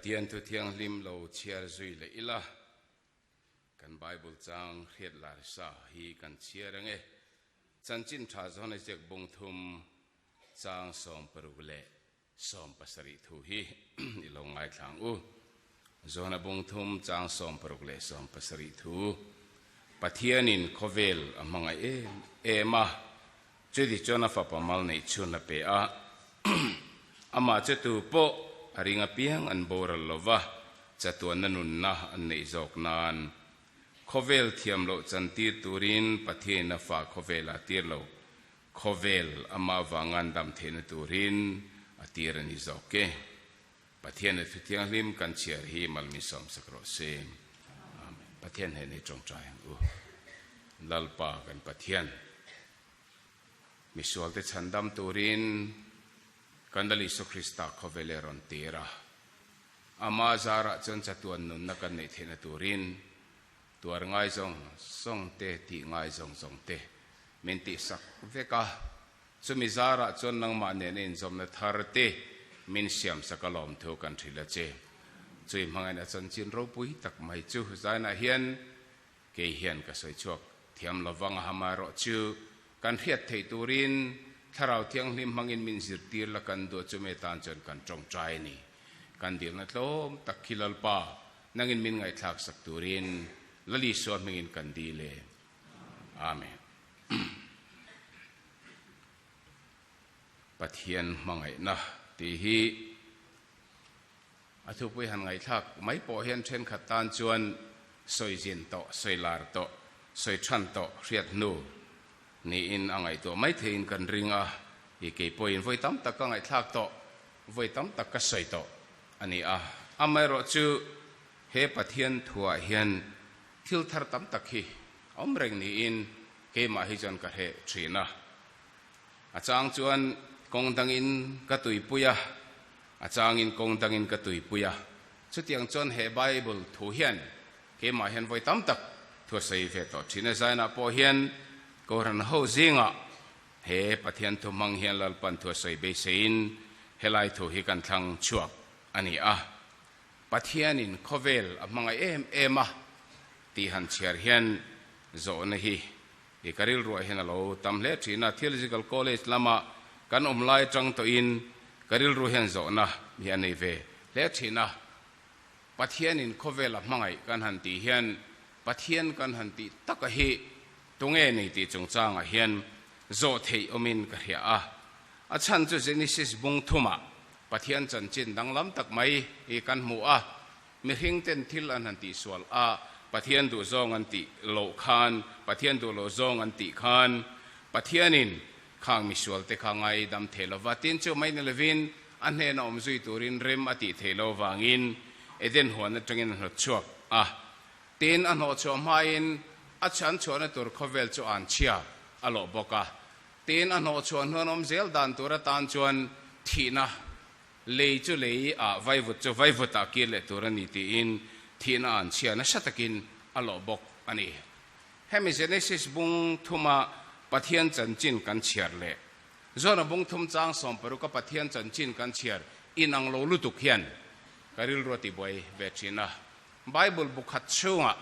Pathian thu thianghlim lo chhiar zui leh ila, kan Bible chang hriat lar sa hi kan chhiar ang e. Chanchin tha zawn a ziak bung thum chang 60 leh 70 thu hi i lo ngaithla ang u. Zawn a bung thum chang 60 leh 70 thu Pathianin khawvel a hmangaih em em a, Chuti chuan a fapa mal neih chhun a pe a, amah chu tu pawh a ring apiang an boral lo va, chatuanna nunna an neih zawk nan. Khawvel thiam loh chantir turin Pathianin a fa khawvel a tir lo, khawvel amah vanga an dam theihna turin a tir a ni zawk e. Pathian leh Thuthianghlim kan chhiar hi malmi sawmsak rawh se. Amen. Pathian hnenah hi tawngtai ang u. Lalpa kan Pathian, misualte chhandam turin kan Lal Isua Krista khawvel e rawn tir a. Ama zarah chuan chatuan nunna kan neih theihna turin tuar ngai zawng zawng te, tih ngai zawng zawng te min tihsak vek a. Chumi zarah chuan nangmah nena inzawmna thar te min siamsak a lawmthu kan hrilh a che. Chui hmangaihna chanchin ropui tak mai chu zainah hian kei hian ka sawi chhuak thiam lovang a hamaerawh chu kan hriat theih turin Thlarau Thianghlim hmangin min zirtir la kan duh chumi atan chuan kan tawngtai a ni. Kan dilna tlawm tak khi Lalpa nangin min ngaihthlak sak turin Lal Isua hmingin kan dil e. Amen. Pathian hmangaihna tih hi a thupui han ngaihthlak mai pawh hian thenkhat tan chuan sawi zin tawh, sawi lar tawh, sawi than tawh hriat hnu niin a ngaihtuah mai theiin kan ring a, i kei pawhin vawi tam tak ka ngaihthlak tawh, vawi tam tak ka sawi tawh a ni a. Amaherawhchu he Pathian thuah hian thil thar tam tak hi a awm reng niin keimah hi chuan ka hreh thin a. A chang chuan kawng dangin ka tuipui a, a changin kawng dangin ka tuipui a. Chutiang chuan he Bible thu hian keimah hian vawi tam tak thu a sawi ve tawh thin a. Zainah pawh hian Kohhran ho zingah he Pathian thu hmang hian Lalpan thu a sawi beiseiin helai thu hi kan thlang chhuak a ni a. Pathianin khawvel a hmangaih em em a tih han chhiar hian zawhna hi i ka rilruah hian a lo tam hle thin a. Theological College lama kan awm lai atang tawhin ka rilru hian zawhna hi a nei ve hle thin a. Pathianin khawvel a hmangaih kan han tih hian Pathian kan han tih taka hi tunge ni tih chungchangah hian zawh theih awmin ka hria a. A chhan chu Genesis bung thumah Pathian chanchin danglam tak mai hi kan hmu a, mihring ten thil an han tihsual a, Pathian duh zawng an tih loh khan, Pathian duh loh zawng an tih khan, Pathianin khang misual te kha ngaidam thei lova, tin chu mai ni lovin a hnena awm zui turin rem a tih theih lo vangin Eden huan atangin a hnawt chhuak a, tin a hnawh chhuah hmain a an chhuahna tur khawvel chu an chhia a lawh bawk a. Tin, a hnawh chhuah hnuan awm zel dan tur atan chuan thihna, lei chu lei ah vaivut chu vaivut ah kir leh tur a ni tiin thihna an chhia nasa takin a lawh bawk a ni. Hemi Genesis bung thuma Pathian chanchin kan chhiar leh Jona bung thum chang 60 a Pathian chanchin kan chhiar inang lo lutuk hian ka rilru a tibuai ve thin a. Bible bu khat chhungah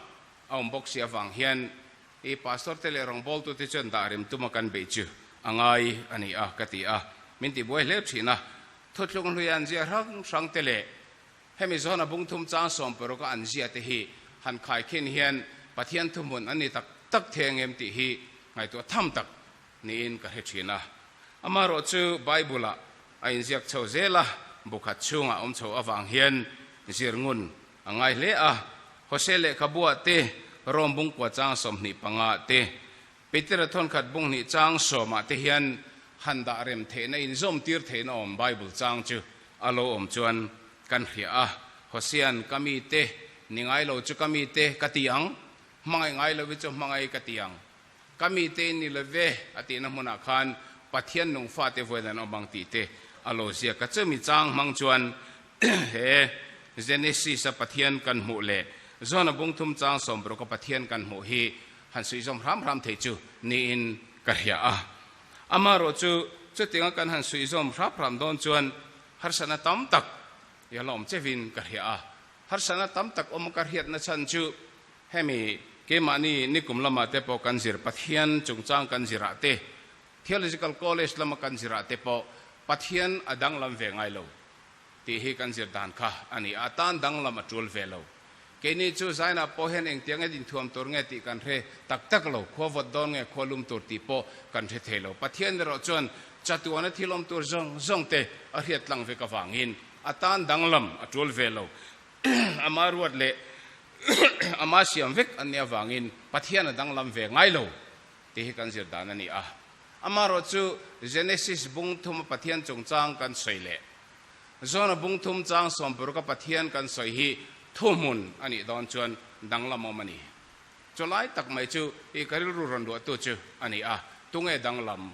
a awm bawk si avang hian I pastor te leh rawngbawltu te chuan dah rem tuma kan beih chu a ngai a ni a ka ti a, min ti buai hle thin a. Thuthlung hlui an zia hrang hrang te leh hemi zawna bung thum chang 60 a an zia te hi han khaikhin hian Pathian thuhmun an ni tak tak thei angem tih hi ngaihtuah tham tak niin ka hre thin a. Amaherawh chu Bible ah a inziak chho zel a, bu khat chhungah awm chho avang hian zir ngun a ngai hle a. Hosea lehkhabuah te, Rome bungkua chang 25 te, Petera thawnkhat bung hnih chang sawmah te hian han dah rem theihna inzawm tir theihna awm Bible chang chu a lo awm chuan kan hria a. Hosea'n ka mite ni ngai lo chu ka mite ka ti ang, hmangaih ngai lovi chu hmangaih ka ti ang. Ka mite in ni lo ve a tihna hmunah khan Pathian nung fate vawiin an awm ang tih te a lo ziak a. Chumi chang hmang chuan he Genesis a Pathian kan hmuh leh Jona bung thum chang 60 a Pathian kan hmuh hi han suihzawm hram hram thei chu niin ka hria a. Amaherawh chu chutianga kan han suihzawm hrap hram dawn chuan harsatna tam tak. I a lawm chevin ka hria a. Harsatna tam tak awm ka hriatna chhan chu hemi keimahni nikum lamah te pawh kan zir Pathian chungchang kan zirah te, Theological College lama kan zirah te pawh Pathian a danglam ve ngai lo tih hi kan zir dan kha a ni a, tan danglam a tul ve lo. Keini chu Zainah pawh hian engtiang e inthuam tur nge tih kan hre tak tak lo, khua vawt dawn nge khua lum tur tih pawh kan hre thei lo. Pathian erawh chuan chatuana thil awm tur zawng zawng te a hriat tlang vek avangin a tan danglam a tul ve lo. Ama ruat leh ama siam vek an nih avangin Pathian a danglam ve ngai lo tih hi kan zir dan a ni a. Amaherawh chu Genesis bung thuma Pathian chungchang kan sawi leh Zona bung thum chang sawmparuk a Pathian kan sawi hi thuhmun a nih dawn chuan danglam awm a ni. Chulai tak mai chu i ka rilru rawn luahtu chu a ni a, tunge danglam?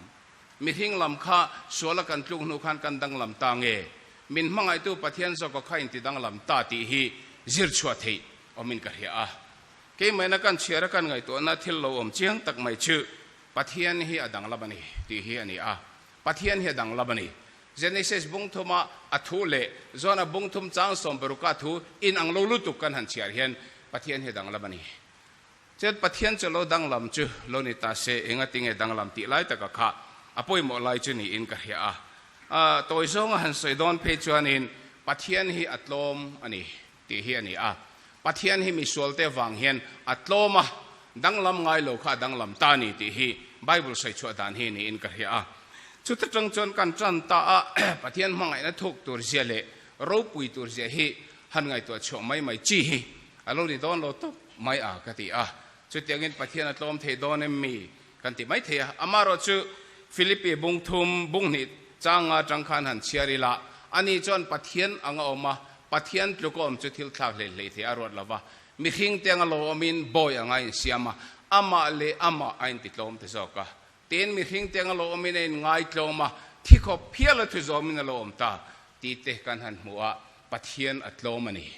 Mihring lam kha suala kan tluk hnu khan kan danglam ta nge? Min hmangaihtu Pathian zawka kha inti danglam ta tih hi zir chhuah theih awmin ka hria a. Keimahina kan chhiar a kan ngaihtuahna thil lo awm chiang tak mai chu Pathian hi a danglam a ni tih hi a ni a. Pathian hi a danglam a ni. Genesis bung thuma a thu leh Jona bung thum chang 16a thu inang lo lutuk kan han chhiar hian Pathian hi a danglam a ni. Chuan Pathian chu lo danglam chu lo ni ta se engatinge danglam tih lai taka kha a pawimawh lai chu niin ka hria a. A tawi zawnga han sawi dawn phei chuanin Pathian hi a tlawm a ni tih hi a ni a. Pathian hi misualte vang hian a tlawm a, danglam ngai lo kha a danglam ta a ni tih hi Bible sawi chhuah dan hi niin ka hria a. Chuta tang chuan kan tan ta a, Pathian hmangaihna thuk tur zia leh ropui tur zia hi han ngaihtuah chhuah mai mai chi hi a lo ni dawn lo tawp mai a ka ti a. Chutiangin Pathian a tlawm thei dawn em mi kan ti mai thei a. Amaherawh chu Philippi bung thum bung hnih changa atang khan han chhiar ila, ani chuan Pathian anga awm a, Pathian tluk a awm chu thil thlak hlei hlei thei a ruat lo va, mihring te anga lo awmin bawi anga a insiam a, amah leh amah a intitlawm ta zawk a. Tin, mihring te anga lo awmin a inngaitlawm a, thi khawp phial a thu zawmin a lo awm ta tih te kan han hmu a, Pathian a tlawm a ni.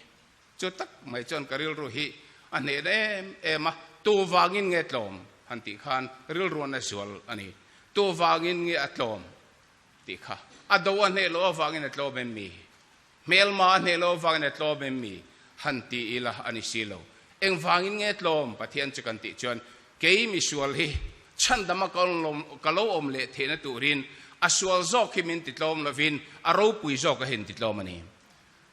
Chu tak mai chuan ka rilru hi a hneh em em a, tu vangin nge tlawm han tih khan rilruan a zual a ni. Tu vangin nge a tlawm tih kha a do a hneh loh avangin a tlawm em mi? Hmelma a hneh loh avangin a tlawm em mi? Han ti ila a ni si lo. Engvangin nge tlawm Pathian chu kan tih chuan kei misual hi chhandama ka lo awm leh theihna turin a sual zawk hi min titlawm lovin a ropui zawk a hin titlawm a ni.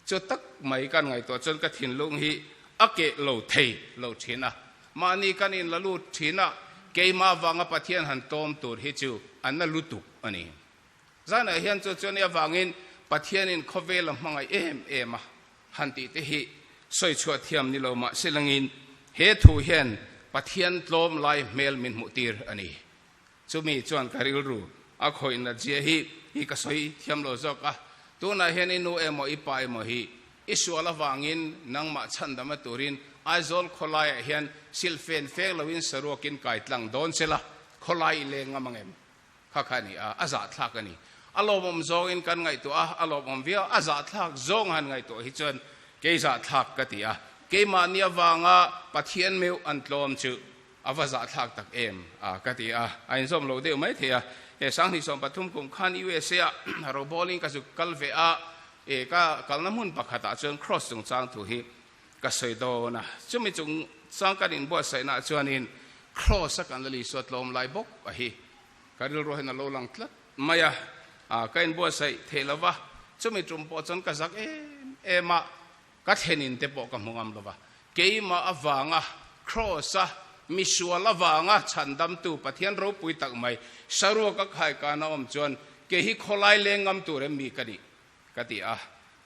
Chu tak mai kan ngaihtuah chuan ka thinlung hi a keh lo thei lo thin a, mahni kan inla lut thin a, keimah avanga Pathian han tlawm tur hi chu a na lutuk a ni. Zanah hian chu chuan i avangin Pathianin khawvel a hmangaih em em a han tih te hi sawi chhuah thiam ni lo mah se langin he thu hian Pathian tlawm lai hmel min hmuh tir a ni. Chumi chuan ka rilru a khawih nat zia hi hi ka sawi thiam lo zawk a, tunah hian i nu emaw i pa emaw hi i sual avangin nangmah chhandama turin Aizawl khawlaiah hian silhfen feng loin saruakin kai tlang dawn che la, khawlai i leng ngam ang em? Kha kha a ni a, a zahthlak a ni. A lawmawm zawngin kan ngaihtuah a, a lawmawm viau a, a zahthlak zawng han ngaihtuah hi chuan kei zahthlak ka ti a, keimahni avanga Pathian meuh an tlawm chu A va zahthlak tak em? A ka ti a, a inzawm lo deuh mai thei a. He 2013 kum khan USA ah robawlin ka zuk kal ve a, e ka kalna hmun pakhatah chuan Cross chungchang thu hi ka sawi dawn a. Chumi chungchang kan inbuatsaihnaah chuanin Cross a kan la Isua tlawm lai bawk a hi ka rilru hian a lo lang tlat mai a, ka inbuatsaih theih lo va, chumi tum pawh chuan ka zak em em a. Ka thlenin te pawh ka hmu ngam lo va, keimah avanga Kraws-a misual avanga chhandamtu Pathian ropui tak mai saruaka khaikana awm chuan kei hi khawlai leng ngam tur em mi ka nih? ka ti a.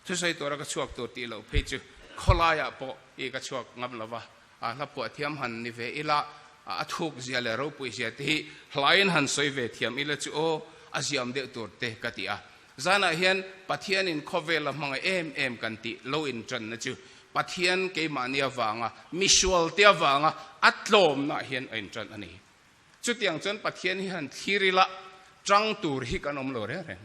Thusawi tura ka chhuak tur tih loh phei chu khawlaiah pawh i ka chhuak ngam lo va, a hla phuah thiam han ni ve ila, a thuk zia leh ropui zia te hi hlaiin han sawi ve thiam ila chu aw, a ziam deuh tur te ka ti a. Zanah hian Pathianin khawvel a hmangaih em em kan tih lo intanna chu Pathian keimahni avanga, misualte avanga a tlawmnaah hian a intan a ni. Chutiang chuan Pathian hi han thlir ila, tang tur hi kan awm lo reng reng.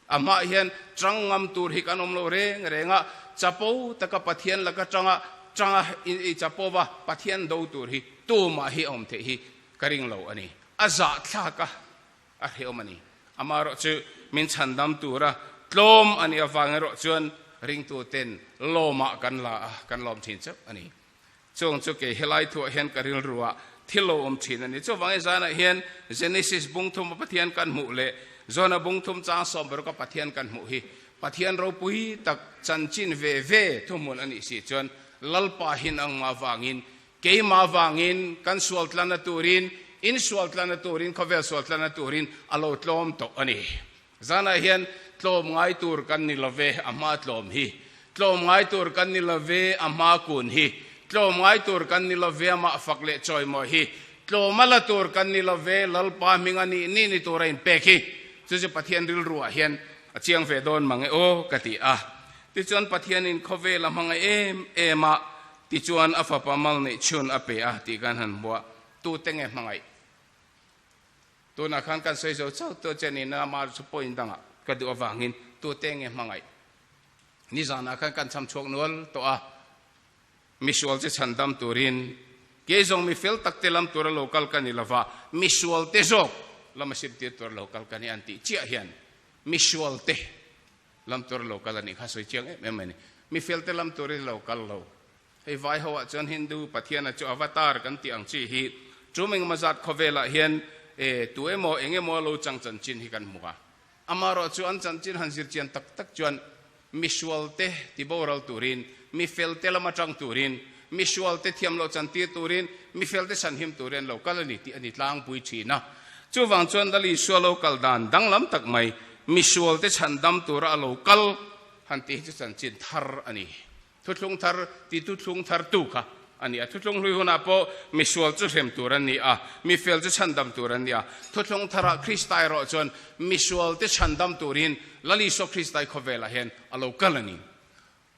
Amah hian tang ngam tur hi kan awm lo reng reng a, chapo taka Pathian laka tanga tanga i chapo va Pathian do tur hi tumah hi a awm theih hi ka ring lo a ni. A zahthlak a. A hrehawm a ni. Amaherawh chu min chhandam tura tlawm a nih avang erawh chuan ringtuten lawmah kan la a, kan lawm thin chauh a ni. Chung chu kei helai thuah hian ka rilruah thil lo awm thin a ni. Chuvangin zanah hian Genesis bungthuma Pathian kan hmuh leh Jona bungthum chang sawmbaruka Pathian kan hmuh hi Pathian ropui tak chanchin ve ve thuhmun a nih si chuan Lalpa hin angma vangin keimah vangin kan sual tlanna turin in sual tlanna turin khawvel sual tlanna turin a lo tlawm tawh a ni. Zanah hian tlawm ngai tur kan ni love a hma tlawm hi. Tlawm ngai tur kan ni love a hma kun hi. Tlawm ngai tur kan ni love a mah fak leh chawimawi hi. Tlawm a la tur kan ni love Lalpa hming a nih nih ni tur a inpek hi. Chu chu Pathian rilruah hian a chiang ve dawn mang e aw ka ti a. Tichuan Pathianin khawvel a hmangaih em em a, tichuan a fapa mal neih chhun a pe a tih kan han hmu a, tute nge hmangaih? Tunah khan kan sawi zo chauh tawh che ni na mar chu point dangah ka duh avangin tute nge hmangaih? Nizanah khan kan cham chhuak nual tawh a, misual che chhan dam turin kei zawng mi fel tak te lam tura lo kal ka ni lova, misual te zawk lama sim tir tura lo kal ka ni an tih chiah hian misual te lam tura lo kal a nih kha sawi chiang em em a ni. Mi fel te lam turin lo kal lo. Hei vai ho ah chuan Hindu Pathiana chu avatar kan tih ang chi hi tum engemaw zat khawvelah hian e tu emaw eng emaw lo chang chanchin hi kan hmu a. Amaherawh chu an chanchin han zir chian tak tak chuan misual te ti boral turin, mi fel te lama tang turin, misual te thiam loh chantir turin, mi fel te chhanhim turin an lo kal a ni tih a ni tlangpui thin a. Chuvang chuan Lal Isua lo kal dan danglam tak mai misual te chhandam tura a lo kal han tih hi chu chanchin thar a ni. Thuthlung thar ti thuthlung thar tu kha a ni a. Thuthlung hlui hunah pawh misual chu hrem tur an ni a, mifel chu chhandam tur an ni a. Thuthlung tharah Krista erawh chuan misual te chhandam turin Lal Isua Krista i khawvelah hian a lo kal a ni.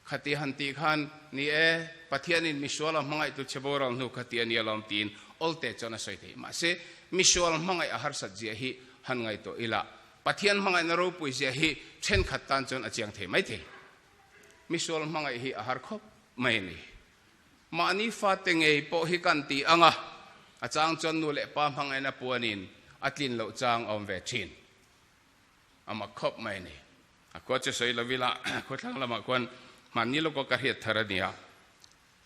Khati han tih khan, Ni e, Pathianin misual a hmangaih tu che boral hnu kha ti a ni alawm tiin awlte chuan a sawi thei. Mahse, misual hmangaih a harsat zia hi han ngaihtuah ila, Pathian hmangaihna ropui zia hi thenkhat tan chuan a chiang thei maithei. Misual hmangaih hi a har khawp mai a ni. Mahni fate ngei pawh hi kan ti ang a, a chang chuan nu leh pa hmangaihna puanin a tlin loh chang a awm ve thin. A mak khawp mai a ni. A khua chu sawi lo ila, khawthlang lamah khuan hmanni lawka ka hriat thar a nia.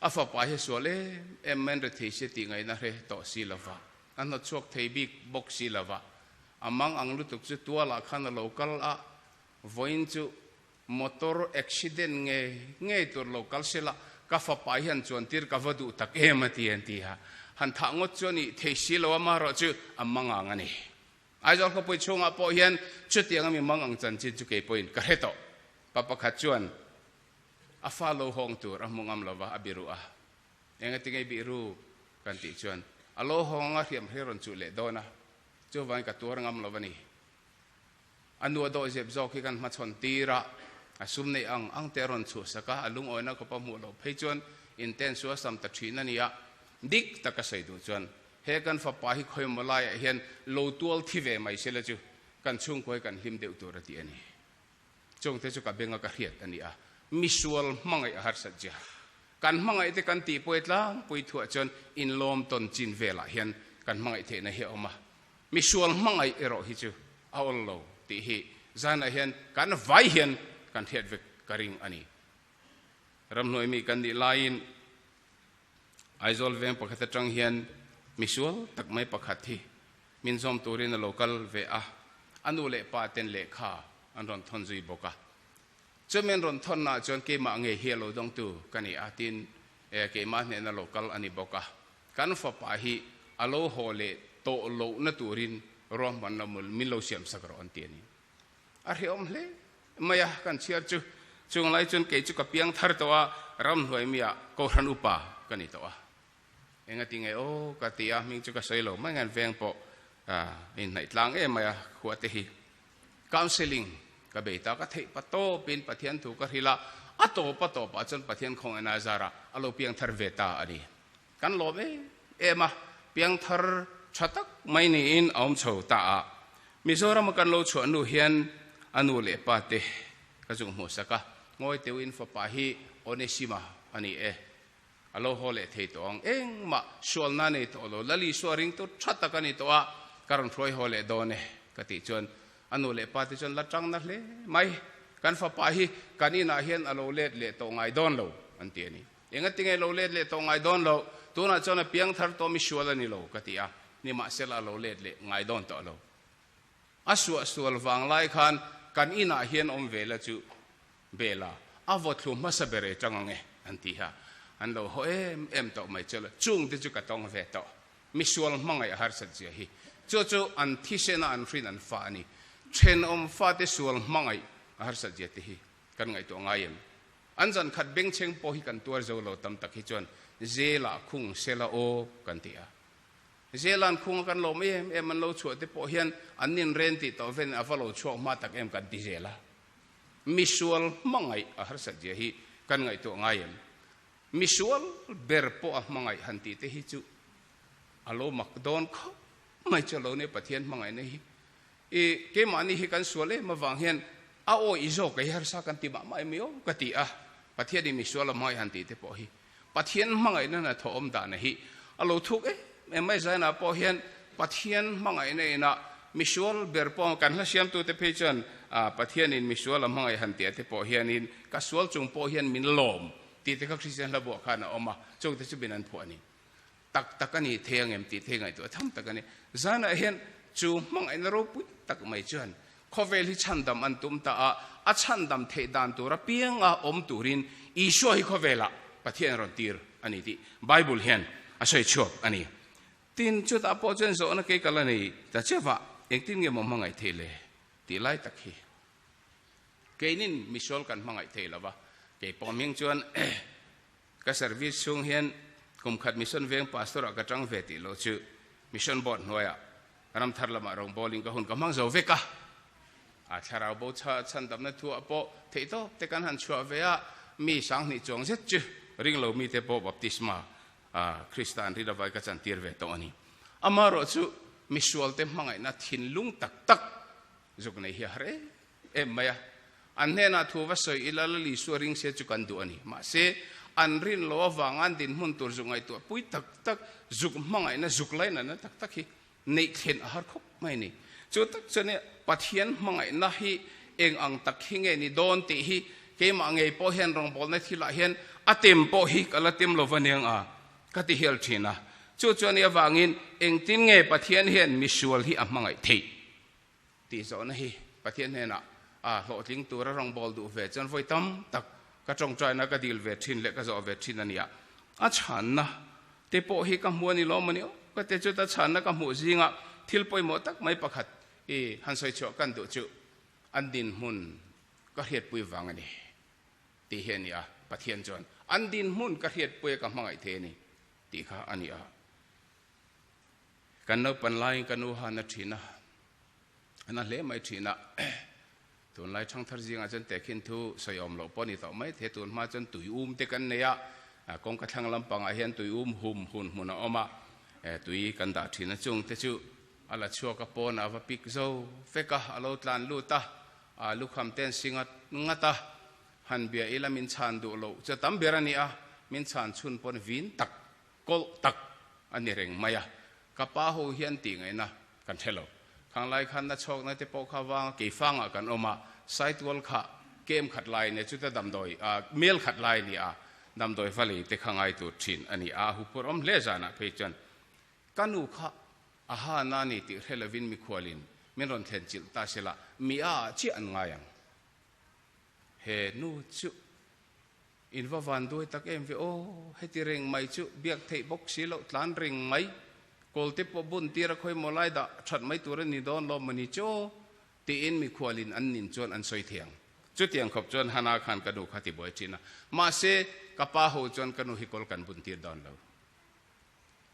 A fapa hi sual em em mai an rethei se tih ngaihna hre tawh si lo va, a hnawtchhuak thei bik bawk si lo va. A mang ang lutuk chu tualah khan a lo kal a, vawiin chu Motor accident ngei ngei tur lo kal sela, ka fapa hian chuan tir ka va duh tak em a ti an ti a. Han thah ngawt chu a nih thei si lo a, marawh chu a mangang a ni. Aizawl khawpui chhungah pawh hian chutiang a mi mangang chanchin chu kei pawhin ka hre tawh. Pa pakhat chuan a fa lo hawng tur a hmu ngam lova a biru a. Engati ngei biru kan tih chuan a lo hawng anga hriam hre rawn chuh leh dawn a, chuvangin ka tuar ngam lo a ni. A nu a dawhzep zawk hi kan hmachhawn tir a, a sum neih ang ang te a rawn chhuahsak a, a lungawina khawpa hmuh loh phei chuan inten su a sam ta thin a ni a. Dik taka sawi duh chuan he kan fapa hi khawimaw laiah hian lo tual thi ve mai sela chu kan chhungkua hi kan hlim deuh tur a ti a ni. Chungte chu ka benga ka hriat a ni a, misual hmangaih a harsat zia. Kan hmangaih te kan tihpuai tlangpui thuah chuan inlawm tawn chin velah hian kan hmangaih theihna hi a awm a. Misual hmangaih erawh hi chu a awl lo tih hi zanah hian kan vai hian kan hriat vek ka ring a ni. Ramhnuai mi kan nih laiin Aizawl veng pakhat atang hian misual tak mai pakhat hi min zawm turin a lo kal ve a, a nu leh pa ten lehkha an rawn thawn zui bawk a. Chumi an rawn thawnnaah chuan keimah ngei hi a lo dawngtu ka ni a, tin keimah hnehna lo kal a ni bawk a. Kan fapa hi a lo haw leh tawh lohna turin ruahmanna min lo siamsak rawh an ti a ni. A hrehawm hle mai a, kan chhiar chu. Chung lai chuan kei chu ka piang thar tawh a, ramhnuai miah Kohhran upa ka ni tawh a. Engati nge aw ka ti a, hming chu ka sawi lo mai ngan veng pawh a inhnaih tlang em mai a khua te hi. Counselling ka bei ta, ka theih pa tawpin Pathian thu ka hrilh a, a tawp a tawpah chuan Pathian khawngaihna a zarah a lo piang thar ve ta a ni. Kan lawm em em a, piangthar tha tak mai niin a awm chho ta a. Mizorama kan lo chhuah hnu hian a nu leh pa te ka zung hmuhsak a, ngawi teuhin fapa hi Onesima a ni e, a lo haw leh thei tawh ang, engmah sualna nei tawh lo, Lal Isua ringtu tha tak a ni tawh a, ka rawn hruai haw leh dawn e ka tih chuan a nu leh pa te chuan la tangna hle mai. Kan fapa hi kan inah hian a lo let leh tawh ngai dawn lo, an ti a ni. Engatinge lo let leh tawh ngai dawn lo, tunah chuan a piang thar tawh mi sual a ni lo, ka ti a, nimahsela a lo let leh ngai dawn tawh lo. A suahsual vang lai khan kan inah hian awm ve la chu Bela, a vawthlu hmasa ber e tang ang e, an ti a, an lo haw em em tawh mai chu, chung te chu ka tawng ve tawh. Misual hmangaih a harsat zia hi. Chu chu an thisena an hrin an fa a ni. Thenawm fate sual hmangaih a harsat zia te hi kan ngaihtuah ngai em? An zan khat bengchheng pawh hi kan tuar zo lo tam tak hi chuan Zela khung sela aw kan ti a. Zela'n khunga kan lawm em em an lo chhuah te pawh hian an ninren tih tawh ven a va lo chhuak hma tak em kan ti zel a. Misual hmangaih a harsat zia hi kan ngaihtuah ngai em? Misual ber pawh a hmangaih han tih te hi chu a lo mak dawn khawp mai chu a lo nia Pathian hmangaihna hi. I keimahni hi kan sual em avang hian a awih zawk hi harsa kan ti mah mah em i aw ka ti a, Pathianin misual a hmangaih han tih te pawh hi Pathian hmangaihna hnathawh awm dahna hi a lo thuk em em mai. Zainah pawh hian Pathian hmangaihna inah misual ber pawh kan hla siamtute phei chuan Pathianin misual a hmangaih han tih te pawh hianin ka sual chung pawh hian min lawm tih te kha Kristian hla buah khan a awm a, chungte chu min an phuah a ni. Tak tak a ni thei ang em tih thei ngaihtuah tham tak a ni. Zanah hian chu hmangaihna ropui tak mai chuan khawvel hi chhandam an tum ta a, a chhandam theih dan tur apianga awm turin Isua hi khawvelah Pathian rawn tir a ni tih Bible hian a sawi chhuak a ni. Tin, chutah pawh chuan zawhna kei ka la nei ta cheva, engtin nge maw hmangaih theih le tih lai tak hi. Keinin misual kan hmangaih thei lova, kei pawh hming chuan Ka service chhung hian kum khat Mission Veng Pastor ah ka tang ve tih loh chu Mission Board hnuaiah ram thar lamah rawngbawlin ka hun ka hmang zo vek a. A thlarau bo chha chhandamna thuah pawh theihtawp te kan han chhuah ve a, mi sanghnih chuang zet chu ringlo mite pawh baptisma Krista an rin avai ka chantir ve tawh a ni. Amaherawh chu misualte hmangaihna thinlung tak tak zuk nei hi a har em em mai a, an hnenah thu va sawi ila Lal Isua ring se chu kan duh a ni. Mahse, an rin lo avanga an dinhmun tur zuk ngaihtuah pui tak tak, zuk hmangaihna, zuk lainatna tak tak hi neih thlen a har khawp mai a ni. Chu tak chuan Pathian hmangaihna hi eng ang tak hi nge ni dawn tih hi keimah ngei pawh hian rawngbawlna thilah hian a tem pawh hi ka la tem lo va aniang a, ka ti hial thin a. Chu chuan i avangin engtin nge Pathian hian misual hi a hmangaih theih? Tih zawhna hi Pathian hnenah a hlawhtling tura rawngbâwl duh ve chuan vawi tam tak ka ṭawngṭaina ka dil ve ṭhin leh ka zawh ve ṭhin a nia. A chhanna te pawh hi ka hmu a ni lawm a ni aw. Ka ti chuta chhanna ka hmuh zingah thil pawimawh tak mai pakhat i han sawi chhuah kan duh chu an dinhmun ka hriatpui vang a ni tih hi a ni a. Pathian chuan an dinhmun ka hriatpui a ka hmangaih thei a ni tih kha a ni a. Kan naupan laiin ka nu han a thin a, a na hle mai thin a. Tunlai thangthar zingah chuan tehkhin thu sawi awm loh pawh a ni tawh mai thei. Tun hma chuan tui um te kan nei a, kawngka thlang lampangah hian tui um hum hun hmun a awm a, tui kan dah thin a. Chung te chu a la chhuak a, pawnah a va pik zo vek a, a lo tlan lut a, a lukham te an si ngat ngat a. Han bia ila min chhan duh loh chu a tam ber a ni a, min chhan chhun pawn vin tak Kawlh tak a ni reng mai a, ka pa ho hian tih ngaihna kan hre lo. Khang lai khan na chhawkna te pawh kha vang a keifangah kan awm a, saitual kha kem khat lai nia chuta damdawi ah mel khat lai a ni a, damdawi va lei te kha ngai tur thin a ni a, a huphur awm hle zanah phei chuan ka nu kha a ha na ni tih hre lovin mikhualin min rawn thlen chilh ta se la, mi a ah chiah an ngai ang. He nu chu In va van duai tak em ve aw, heti reng mai chu biak theih bawk si loh tlan reng mai, kawlte pawh bun tir a khawi maw lai dah that mai tur a ni dawn lawm mawni chu aw, tiin mikhualin an nin chuan an sawi thei ang. Chutiang khawp chuan Hana khan ka nu kha ti buai thin a, mahse ka pa ho chuan ka nu hi kawl kan bun tir dawn lo.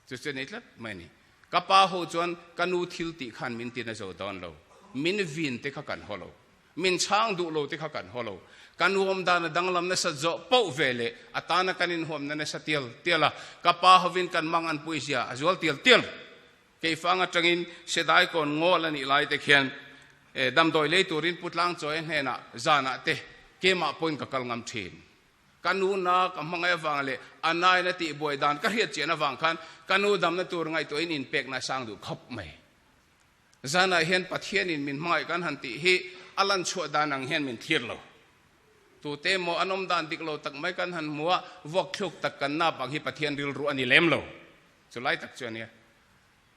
Chu chu a ni tlat mai a ni. Ka pa ho chuan ka nu thil tih khan min tin a zo dawn lo. Min vin te kha kan haw lo. Min chhang duh lo te kha kan haw lo. Ka nuam dan a danglam nasa zawh poh ve leh a tana kan inhuamna nasa tial tial a, ka pa hovin kan mang an pui zia a zual tial tial. Keifang atangin Sedai kawn ngawl a nih lai te khian damdawi lei turin Pu Tlangchawi hnenah zanah te kemah pawhin ka kal ngam thin. Ka nu na ka hmangaih avang leh a nain a tihbuai dan ka hriat chian avang khan ka nu damna tur ngaihtuahin inpekna a sang duh khawp mai. Zanah hian Pathianin min hmangaih kan han tih hi a lan chhuah dan ang hian min thlir lo. Tute emaw an awm dan dik lo tak mai kan han hmu a, vuak thluk tak kan nap ang hi Pathian rilru a ni lem lo. Chu lai tak chu a nia.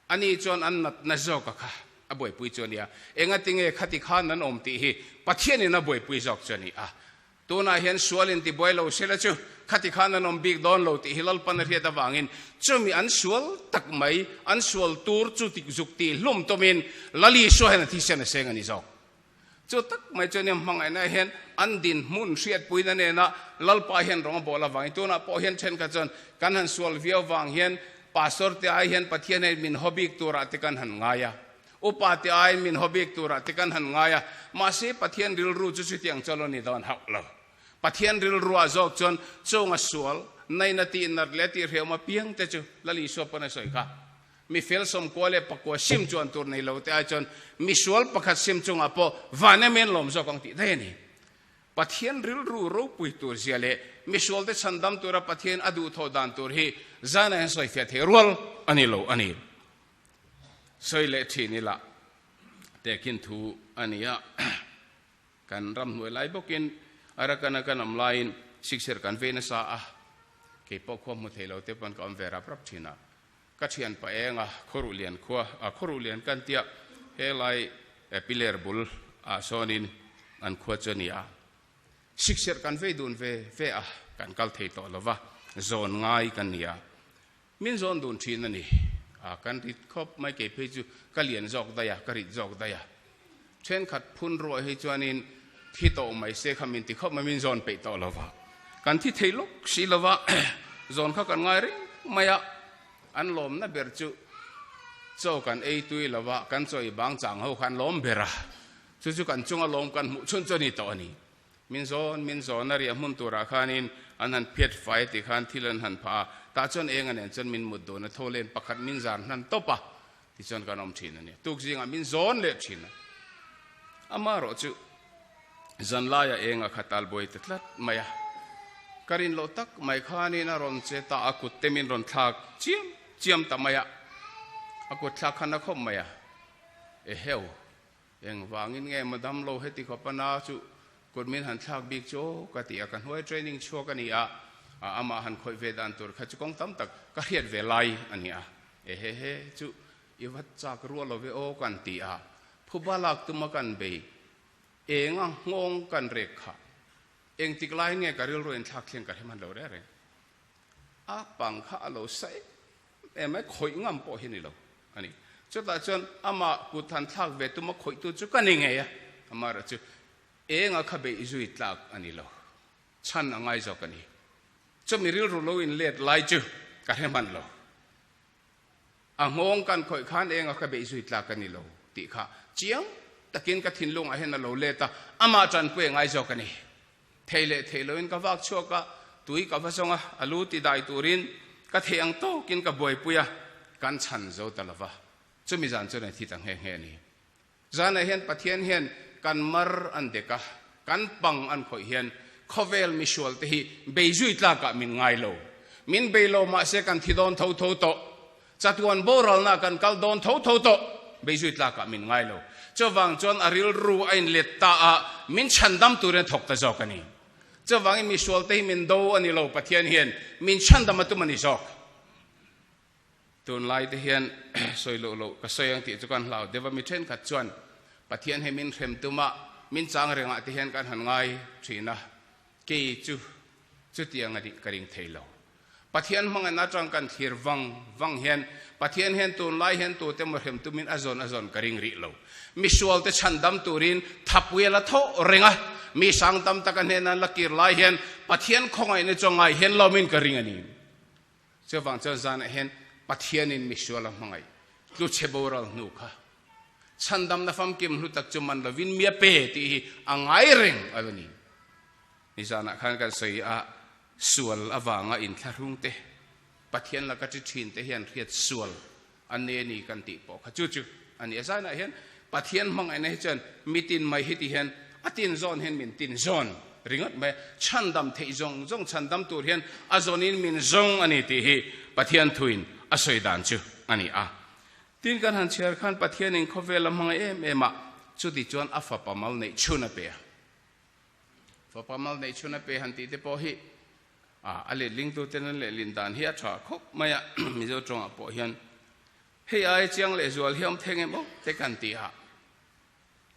Ani chuan an natna zawk a kha a buaipui chu a nia. Engatinge khati khan an awm tih hi Pathianin a buaipui zawk chu a ni a. Tunah hian sual in tibuai lo sela chu khati khan an awm bik dawn lo tih hi Lalpan a hriat avangin chumi an sual tak mai, an sual tur chu tik zuk tih hlum tawmin Lal Isua hian a thisen a seng a ni zawk. Chu tak mai chuan heng hmangaihna hian an dinhmun hriatpuina nena Lalpa hian rawng a bawl avangin tunah pawh hian thenkhat chuan kan han sual viau vang hian Pastor te ai hian Pathian hian min haw bik turah te kan han ngai a. Upa te aiin min haw bik turah te kan han ngai a, mahse Pathian rilru chu chutiang chuan lo ni dawn hauh lo. Pathian rilruah zawk chuan chunga sual, naina tih nat leh tih hreawm apiang te chu Lal Isua pawn a sawi kha. Mi fel sawmkua leh pakua sim chuan tur nei lo te ai chuan mi sual pakhat sim chungah pawh van em en lawm zawk ang tih daih a ni. Pathian rilru ropui tur zia leh mi sualte chhandam tura Pathian a duhthawh dan tur hi zanah hian sawifiah thei rual a ni lo a ni. Sawi leh thin ila tehkhin thu a ni a, kan ramhnuai lai bawkin Arakan-a kan awm laiin sikser kan vei nasa a, kei pawh khua hmu thei lo te pawn ka awm ve rap rap thin a, ka thian pa enga khawruh lian khua a khawruh lian kan tia helai piler bul ah sawnin an khua chu a ni a, sikser kan vei dun ve ve a, kan kal thei tawh lo va, zawn ngai kan ni a. Min zawn dun thin a ni. A, kan rit khawp mai kei phei chu ka lian zawk daih a, ka rit zawk daih a. Thenkhat phun ruah hi chuanin thi tawh mai se kha min ti khawp mai, min zawn peih tawh lo va. Kan thi thei lawk si lo va, zawn kha kan ngai reng mai a. An lawmna ber chu chaw kan ei tui lo va, kan chaw i bang chang ho kha an lawm ber a. Chu chu kan chunga lawm kan hmuh chhun chu a ni tawh a ni. Min zawn, min zawn a riah hmun turah khanin an han phiat fai ti khan thil an han phah a, tah chuan enga nen chuan min mut dun a, tho len pakhat min zar hnan tawp a tichuan kan awm thin a ni. Tuk zingah min zawn leh thin a, amaherawh chu zanlaia enga kha talbuai ta tlat mai a, ka rin loh tak mai khanin a rawn che ta a, kut te min rawn thlak chiam chiam ta mai a, a kut thlak khan a khawp mai a, eheu. Engvangin nge maw damlo heti khawp a na chu kut min han thlak bik chu aw ka ti a, ka hnuai training chhuak a ni a, amah han khawih ve dan tur kha chu kawng tam tak ka hriat ve lai a ni a, ehehe chu i va chak ruah lo ve aw kan ti a, phuba lak tuma kan bei enga nghawng kan rek kha engtik laiin nge ka rilru inthlak thleng ka hre hman lo reng reng, a pang kha a lo sa em em mai khawih ngam pawh hi a ni lo a ni. Chutah chuan amah kut han thlak ve tuma khawihtu chu ka ni ngei a, amaherawh chu enga kha beih zui tlak a ni lo, chhan a ngai zawk a ni. Chumi rilru lo in let lai chu ka hre hman lo. A nghawng kan khawih khan enga kha beih zui tlak a ni lo tih kha chiang takin ka thinlungah hian a lo let a, amah tanpui a ngai zawk a ni. Thei leh thei loin ka vak chhuak a, tui ka va zawng a, a lu ti dai turin ka thei ang tawkin ka buaipui a, kan chhan zo ta lova. Chumi zan chuan a thi ta nghe nghe a ni. Zanah hian Pathian hian kan mar an dek a, kan pang an khawih hian khawvel misual te hi bei zui tlakah min ngai lo. Min bei lo mahse kan thi dawn tho tho tawh. Chatuan boralna kan kal dawn tho tho tawh, beizui tlakah min ngai lo. Chuvang chuan a rilru a inlet ta a, min chhandam turin a thawk ta zawk a ni. Chuvangin misualte hi min do a ni lo, Pathian hian min chhandam a tum a ni zawk. Tunlai te hian sawi loh loh ka sawi ang tih chu kan hlau deuh a, mi thenkhat chuan Pathian hi min hrem tum a, min chang rengah te hian kan han ngai thin a, kei chu chutiang a nih ka ring thei lo. Pathian hmangaihna atang kan thlir vang vang hian Pathian hian tunlai hian tute maw hrem tumin a zawn a zawn ka ring rih lo. Misualte chhandam turin thapui a la thawh reng a, mi sang tam taka hnena an la kir lai hian Pathian khawngaihna chu a ngai hian lawmin ka ring a ni. Chuvang chuan zanah hian Pathianin misual a hmangaih tluchhe boral hnu kha chhandamna famkim hlu tak chu man lovin mi a pe tih hi a ngai reng a lo ni. Nizanah khan kan sawi a, Sual avanga inthlahrung te, Pathian laka chi thin te hian hriat sual an nei a ni kan tih pawh kha chu chu a ni. A zainah hian Pathian hmangaihna hi chuan mitin mai hi ti hian a tin zawn hian min tin zawn ringawt mai a, chhandam theih zawng zawng chhandam tur hian a zawnin min zawng a ni tih hi Pathian thuin a sawi dan chu a ni a. Tin kan han chhiar khan Pathianin khawvel a hmangaih em em a, chuti chuan a fapa mal neih chhun a pe a. Fapa mal neih chhun a pe han tih te pawh hi a letlingtuten an lehlin dan hi a tha khawp mai a, Mizo tawngah pawh hian hei aia chiang lehzual hi a awm thei ngem aw te kan ti a,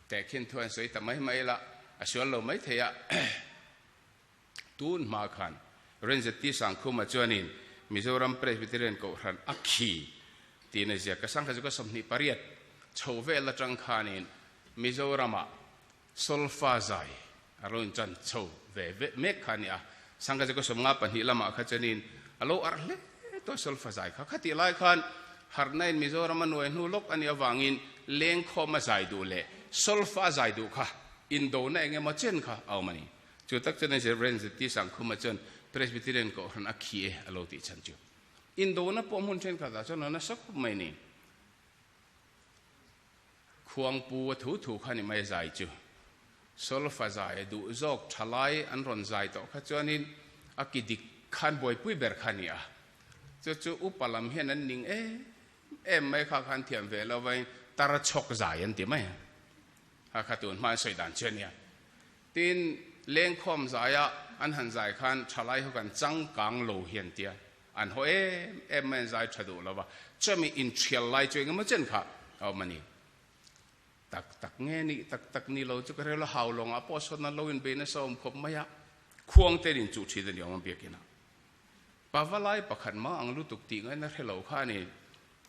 tehkhin thu an sawi ta mai mai la, a sual lo mai thei a. Tun hma khan Renzeti Sangkhuma chuanin Mizoram Presbyterian Kohhran a khi tiin a ziak. Ka sangha chu ka 28 chho vel atang khanin Mizoramah Solfa zai a lo inchan chho ve ve mek kha a ni a. Sangha chu ka 52 lamah kha chuanin a lo arh hle tawh Solfa zai kha. Khatih lai khan harhnain Mizoram a nuai hnu lawk a nih avangin lengkhawm a zai duh leh Solfa zai duh kha indona eng emaw chen kha a awm a ni. Chu tak chuan Rev. Zeti Sangkhuma chuan Presbyterian Kohhran a khi e a lo tih chhan chu. Indona pawh hmun thenkhatah chuan a nasa khawp mai ni. Khuangpu a thu thu kha ni mai zai chu. Solfa zai a duh zawk tha lai an rawn zai tawh kha chuanin a ki dik khan buaipui ber kha ni a. Chu chu upa lam hian an ning em em mai kha khan thiam ve lo vain tar chhawk zai an ti mai a. Kha kha tun hma an sawi dan chu a nia. Tin, lengkhawm zaia an han zai khan thalai ho kan changkang lo hi an tia. An haw em em mai an zai tha duh lo va. Chumi inthial lai chu engemaw chen kha a awm a ni. Tak tak nge nih tak tak ni lo chu ka rel a, hau lawngah pawh sawn an lo inbei nasa awm khawp mai a. Khuang te in chuh thin a ni awm a biakinah. Pava lai pakhat mah ang lutuk tih ngaihna hre lo kha a ni.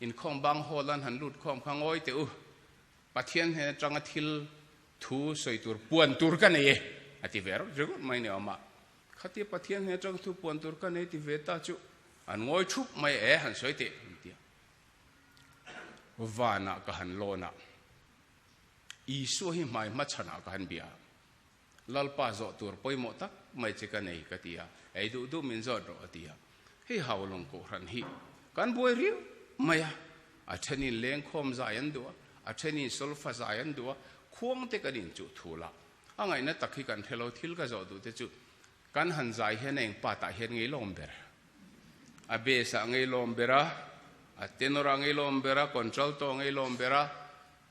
Inkhawm bang hall an han lut khawm kha ngawi teh u. Pathian hnen atanga thil Thu sawi tur puan tur ka nei e, a ti ve rawk ringawt mai ni awm a. Khatia Pathian hnen atang thu puan tur ka nei ti ve ta chu an ngawi thup mai e, han sawi teh an ti a. Vanah ka han lawn a, Isua hi hmai hmachhanah ka han bia a, Lalpa zawh tur pawimawh tak mai che ka nei ka ti a, ei duh duh min zawt rawh a ti a. Hei Haulawng Kohhran hi kan buai riau mai a, a thenin lengkhawm zai an duh a, a thenin solfa zai an duh a, khuang te kan inchuh thul a, a ngaihna tak hi kan hre lo, thil ka zawh duh te chu kan han zai hian a engpa tah hian ngeilawm ber, a bass ah ngeilawm ber a, a tenor ah ngeilawm ber a, contralto ah ngeilawm ber a,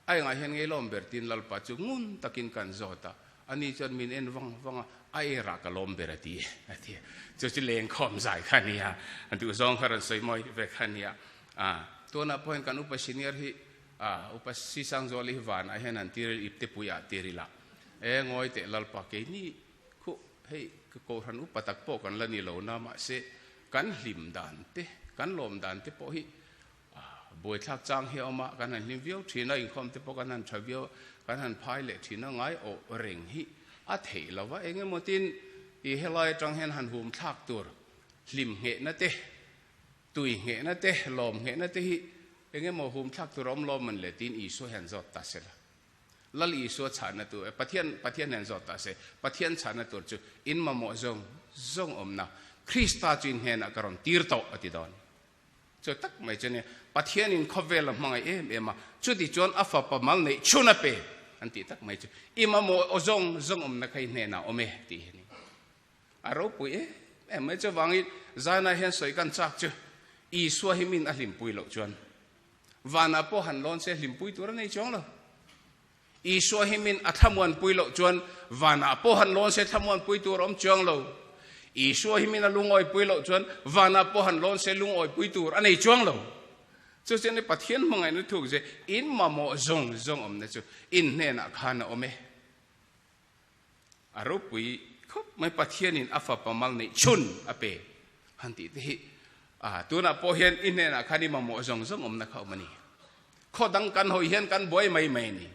A engah hian ngeilawm ber tiin Lalpa chu ngun takin kan zawt a, ani chuan min en vang vang a, a erah ka lawm ber a ti a ti a. Chu chu lengkhawm zai kha a nia, a duhzawng kha rawn sawi mawi ve kha a nia. A, tunah pawh hian kan upa senior hi, a, upa Sisangzuali hi vanah hian an tir ip te pui ah tir ila, e ngawi teh Lalpa keini khuh hei ka kohhran upa tak pawh kan la ni lo na mahse kan hlim dan te, kan lawm dan te pawh hi Buaithlak chang hi a awm a, kan han hlim viau thin a, inkhawm te pawh kan han tha viau a, kan han phai leh thin a, ngai awh reng hi a theih lo va, eng emaw tin i helai atang hian han hum thlak tur hlim nghehna te, tui nghehna te, lawm nghehna te hi eng emaw hum thlak tur a awm lawm man le tiin Isua hian zawt ta se la. Lal Isua chhahna tur, Pathian, Pathian hian zawt ta se, Pathian chhahna tur chu in mamawh zawng zawng awmna Krista chu in hnenah ka rawn tir tawh a ti dawn. Chu tak mai chu nia, Pathianin khawvel a hmangaih em em a, chuti chuan a fapa mal neih chhun a pe an tih tak mai chu, i mamawh aw zawng zawng awmna kha i hnenah awm e tih hi a ni. A ropui em em mai, chuvangin Zaina hian sawi kan chak chu Isua hi min a hlimpui loh chuan vanah pawh han lawn se hlimpui tur a nei chuang lo. Isua hi min a thlamuanpui loh chuan vanah pawh han lawn se thlamuanpui tur a awm chuang lo. Isua hi min a lungawipui loh chuan vanah pawh han lawn se lungawipui tur a nei chuang lo. Chu chuan i Pathian hmangaihna thuk ze in mamawh zawng zawng awmna chu in hnenah khan a awm e. A ropui khawp mai Pathianin a fapa mal neih chhun a pe han tih te hi a tunah pawh hian i hnenah khan i mamawh zawng zawng awmna kha awm a ni. Khaw dang kan hawi hian kan buai mai mai a ni.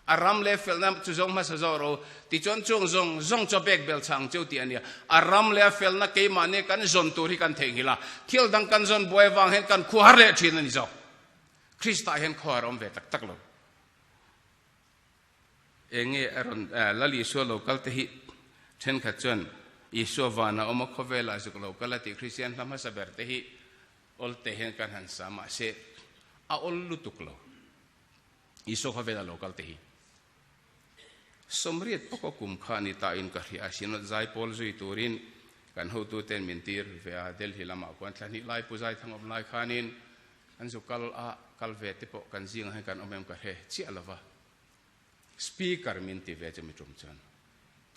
A ram leh felna chu zawng hmasa zawk ro tichuan chung zawng zawng chaw bek bel chhang cheu tih a nia. A ram leh a felna keimahni kan zawn tur hi kan theihnghilh a, thil dang kan zawn buai avang hian kan khuahar leh thin a ni zawk. Krista hian khuahar a awm ve tak tak lo. Enge a rawn Lal Isua lo kal te hi thenkhat chuan Isua vana awm a khawvelah zuk lo kal a tih Kristian hla hmasa ber te hi awl te hian kan han sa mahse a awl lutuk lo Isua khawvela lo kal te hi sawmriat pawk a kum kha ni ta in ka hria a Synod zaipawl zui turin kan hotu ten min tir ve a Delhi lamah khuan thla hnih lai Pu Zaithang awm lai khanin An zu kal a, kal ve te pawh kan zingah hian kan awm em ka hre chiah lo va. Speaker min ti ve chu mi tum chuan.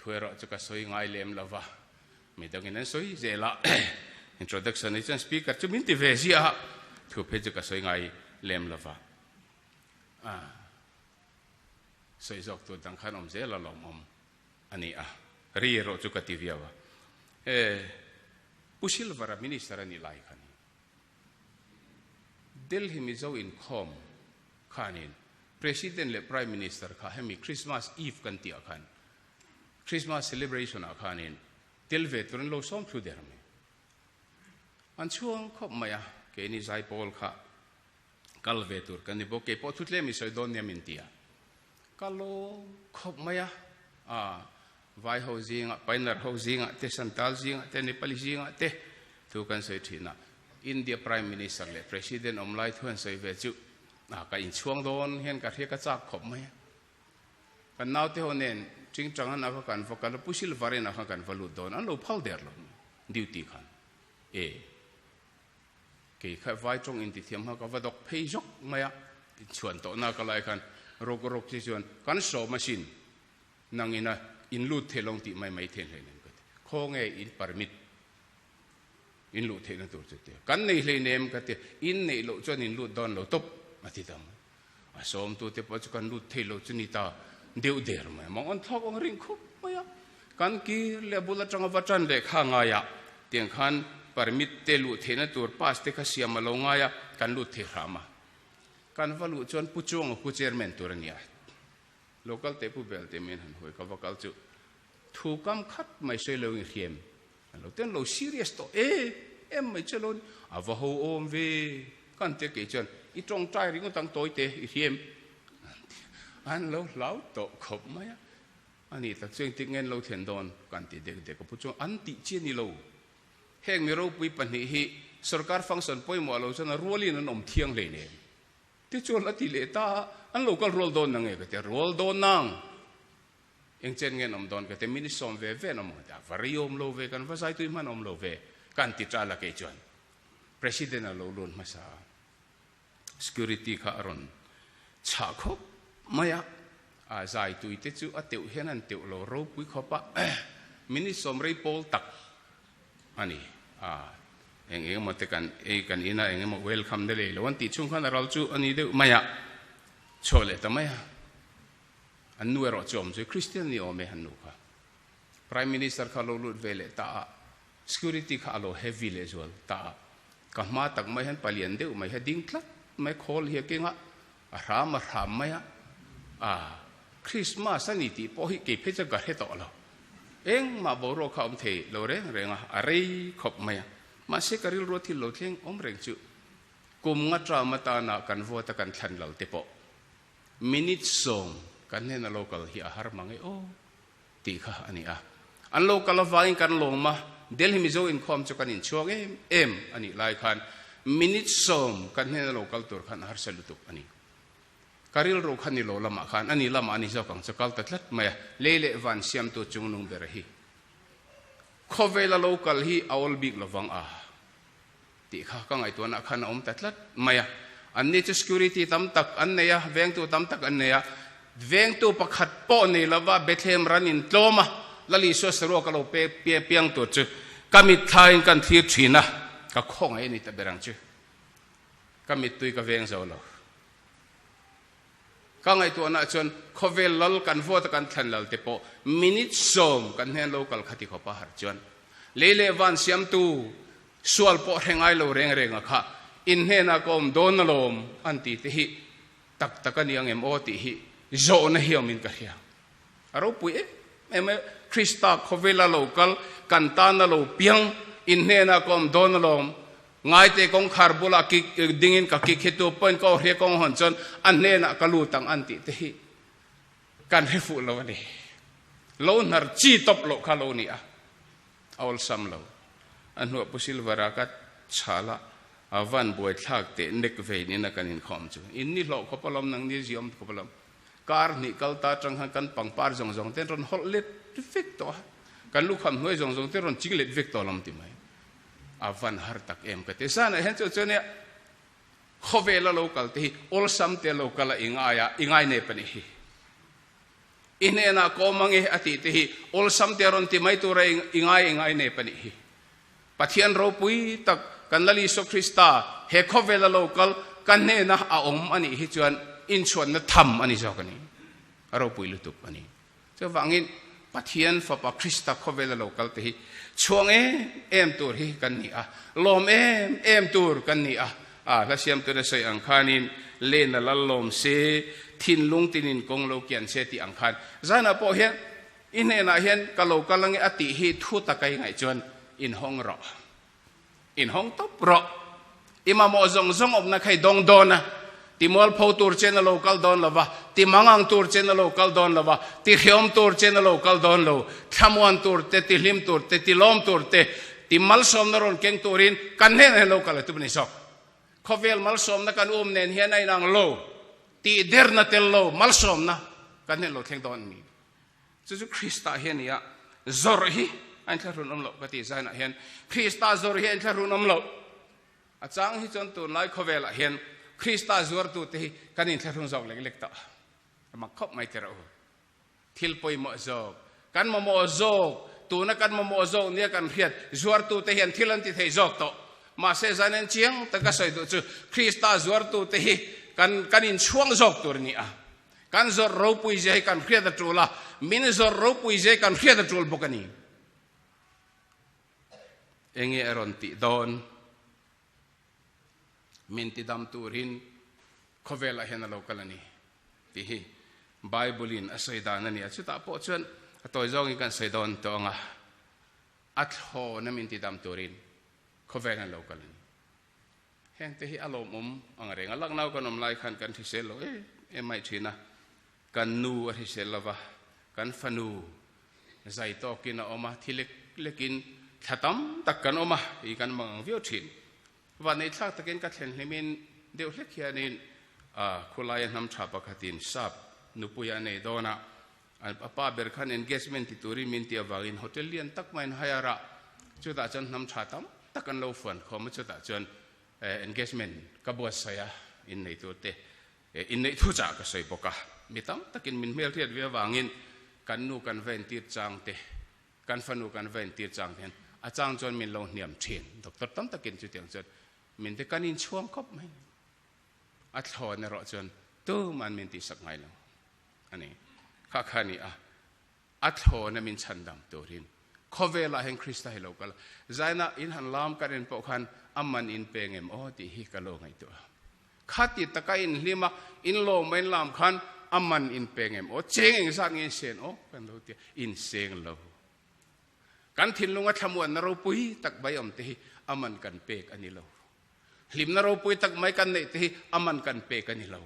Thu erawh chu ka sawi ngai lem lo va, mi dangin an sawi zel a, introduction hi chuan speaker chu min ti ve ziah a, thu phei chu ka sawi ngai lem lo va. Sawi zawk tur dang khan awm zel a lawmawm a ni a, ri erawh chu ka ti viau a. E, Pu Silvara minister a nih lai khan Delhi Mizo inkhawm khanin President leh Prime Minister kha hemi Christmas Eve kan tih ah khan Christmas celebration ah khanin tel ve tur an lo sawm thlu der mai. An chhuang khawp mai a, keini zaipawl kha kal ve tur kan ni bawk, keipawh thu tlem i sawi dawn nia min ti a, ka lawm khawp mai a, ah vai ho zingah, Painar ho zingah te, Santal zingah te, Nepali zingah te thu kan sawi thin a, India Prime Minister leh President awm lai thu han sawi ve chu ah ka inchhuang dawn hian ka hria ka chak khawp mai a, kan naute ho nen Chingchang an ah kha kan va kal a, Pu Silvarin ah khan kan va lut dawn, an lo phal der lo duty khan e. Kei kha vai tawng intithiam kha ka va dawk phei zawk mai a, inchhuan tawhna ka lai khan rawk rawk che chuan kan sawm asin, nang ina in lut thei lo tih mai mai thei hleinem ka ti. Khawnge in permit in luh theihna tur chu tia kan nei hleinem ka ti, in neih loh chuan in lut dawn lo tawp a ti ta mai. A sawmtute pawh chu kan lut thei lo chu ni ta deuh der mai a, mang thlawk ang ring khup mai a, kan kir leh a bul atanga va tan leh kha ngai a, tiang khan permit te luh theihna tur pass te kha siam a lo ngai a, kan lut thei hram a. Kan va luh chuan Pu Chuanga khu chairman tur a ni a, local te Pu Bel te min han huai ka va kal chu thu kam khat mai sawi lo in hriam an lo ten lo serious tawh em em mai che lo ni, a va ho awm ve kan tia kei chuan i tawngtai ringawt ang tawi te i hriam an lo hlau tawh khawp mai a, a ni tak chu engtik nge an lo thlen dawn kan ti dek dek a pu chuan an tih chi a ni lo, heng mi ropui pahnih hi sorkar function pawimawh lo chuan a rualin an awm thiang hleinem tichuan a ti leh ta a, an lo kal rual dawn nange ka ti a, rual dawn nang. Eng chen nge an awm dawn ka ti, min i sawm ve ve an awm ang a ti a, va rei awm lo ve, kan va zai tui hman awm lo ve, kan ti ṭal a kei chuan President a lo lun hmasa a, security kha a rawn chhah khawp mai a, a zai tui te chu a teuh hian an teuh lo ropui khawp a, min i sawm rei pawl tak a ni a, eng eng emaw te kan ei kan in a, eng emaw welcome na lei lo an tih chhung khan a ral chu a ni deuh mai a, chhuah leh ta mai a. An nu erawh chu awm zui Christian ni awm e an nu kha. Prime Minister kha lo lut ve leh ta a, security kha a lo heavy leh zual ta a. Ka hma tak mai hian palian deuh mai hi a ding tlat mai, khawl hi a keng a, a hram a hram mai a. Ah, Christmas a ni tih pawh hi kei phei chuan ka hre tawh lo. Engmah boruak kha a awm thei lo reng reng a, a rei khawp mai a. Mahse ka rilru a thil lo thleng awm reng chu kum nga term atana kan vote a kan thlan lo te pawh Minute sawm kan hnena lo kal hi a har mang e aw tih kha a ni a. An lo kal avangin kan lawm a, Delhi Mizo inkhawm chu kan inchhuak em em a nih lai khan minute sawm kan hnena lo kal tur khan a harsa lutuk a ni. Ka rilru kha ni lo lamah khan a ni lamah a ni zawk ang chu kal ta tlat mai a, lei leh van siamtu chungnung ber hi khawvela lo kal hi a awl bik lovang a. Tih kha ka ngaihtuahna khan a awm ta tlat mai a. Anni chu security tam tak an nei a, vengtu tam tak an nei a. Vengtu pakhat pawh nei lova Bethlehem ran in tlawm a, Lal Isua saruak a lo pe piang tur chu ka mitthlain kan thlir thin a, ka khawngaih a ni ta ber ang chu. Ka mittui ka veng zo lo. Ka ngaihtuahna chuan khawvel lal kan vote a kan thlan lal te pawh minute sawm kan hnen lo kal khati khawpa har chuan lei leh van siamtu sual pawh hre ngai lo reng reng a kha in hnenah ka awm dawn alawm an ti te hi tak tak a ni ang em aw tih hi zawhna hi awmin ka hria. A ropui em em e, Krista khawvela lo kal kan tana lo piang in hnenah ka awm dawn alawm Ngaite kawngkhar bulah kik dingin ka kik hi tu pawhin ka awhria kawng hawn chuan a hnenah ka lut ang an tih te hi kan hre fuh lo a ni. Lo hnar chi tawp loh kha lo ni a, a awlsam lo. A hnuah Pu Silvera ka chhal a, a van buaithlak teh nek vein ina kan inkhawm chu. In ni hlawh khawp alawm, nang ni ziawm khawp alawm. Kar hnih kal ta atang khan kan pangpar zawng zawng te an rawn hawlh let vek tawh a, kan lukham hnuai zawng zawng te an rawn ching let vek tawh alawm ti mai. A van har tak em ka ti. Zanah hian chu chuan khawvela lo kal te hi awlsam te lo kal a i ngai a, i ngai nep a nih hi. I hnenah ka awm ange a tih te hi awlsam te a rawn ti mai tura i ngai i ngai nep a nih hi. Pathian ropui tak kan Lal Isua Krista he khawvela lo kal ka hnena a awm a nih hi chuan inchhuanna tham a ni zawk a ni. A ropui lutuk a ni. Chuvangin Pathian Fapa Krista khawvela lo kal te hi chhuang em em tur hi kan ni a, lawm em em tur kan ni a. A hla siamtuna sawi ang khanin len a lal lawm se, thinlung tinin kawng lo kian se tih ang khan zanah pawh hian i hnenah hian ka lo kal ange a tih hi thu taka i ngaih chuan inhawng rawh. Inhawng tawp rawh. I mamawh zawng zawng awmna kha i dawng dawn a, ti mualpho tur chen a lo kal dawn lo va, ti mangang tur chen a lo kal dawn lo va, ti hreawm tur chen a lo kal dawn lo, thlamuan tur te, ti hlim tur te, ti lawm tur te, ti malsawmna rawn keng turin kan hnenah hian lo kal a tum a ni zawk. Khawvel malsawmna kan um nen hian a inang lo, tih derna tel lo malsawmna kan hnen lo thleng dawn a ni. Chu chu Krista hi a ni a, zawrh hi a inthlahrun awm loh ka tih zainah hian Krista zawrh hi a inthlahrun awm loh. A chang hi chuan tunlai khawvelah hian Krista zuartute hi kan inthlahrun zawk lek lek tawh a mak khawp mai tirh u. Thil pawimawh zawk, kan mamawh zawk, tuna kan mamawh zawk nia kan hriat zuartute hian thil an ti thei zawk tawh. Mahse zanin chiang taka sawi duh chu Krista zuartute hi kan kan inchhuang zawk tur a ni a. Kan zawrh ropui zia hi kan hriat a tul a, min zawrh ropui zia hi kan hriat a tul bawk a ni. Enge a rawn tih dawn? Min tidam turin khawvelah hian a lo kal a ni tih hi Bible-in a sawi dan a ni a. Chutah pawh chuan a tawi zawngin kan sawi dawn tawh ang a, a thlawna min tidam turin khawvelah hian a lo kal a ni. Hengte hi a lawmawm ang reng a, laknau kan awm lai khan kan hrisel lo em em mai thin a, kan nu a hrisel lo va, kan fanu zai tawkin a awm a, thi lek lekin thla tam tak kan awm a, i kan mang ang viau thin. Vanneihthlak takin ka thlen hlimin deuh hlek hianin khulaia hnam tha pakhatin sap nupui a nei dawn a, a pa ber khan engagement ti turin min ti avangin hotel lian tak maiin hire a, chutah chuan hnam tha tam tak an lo fuan khawm a, chutah chuan engagement ka buatsaih a, innei tur te inneih thu chah ka sawi bawk a, mi tam takin min hmelhriat ve avangin kan nu kan va entir chang te, kan fanu kan va entir chang te hian a chang chuan min lo hniam thin, doctor tam takin chutiang chuan min te kan inchhuang khawp mai, a thlawn erawh chuan tuman min tihsak ngai lo. A ni. Kha kha a ni a, a thlawna min chhandam turin khawvelah hian Krista hi lo kal a. Zaina in han lam kan en pawh khan a man in pe ngem aw tih hi ka lo ngaihtuah a. Khati taka in hlim a, in lawm a in lam khan a man in pe ngem aw, cheng eng zat nge in sen aw kan lo ti a, in seng lo. Kan thinlunga thlamuanna ropui tak mai awm te hi a man kan pek a ni lo. Hlimna ropui tak mai kan neih te hi a man kan pek a ni lo.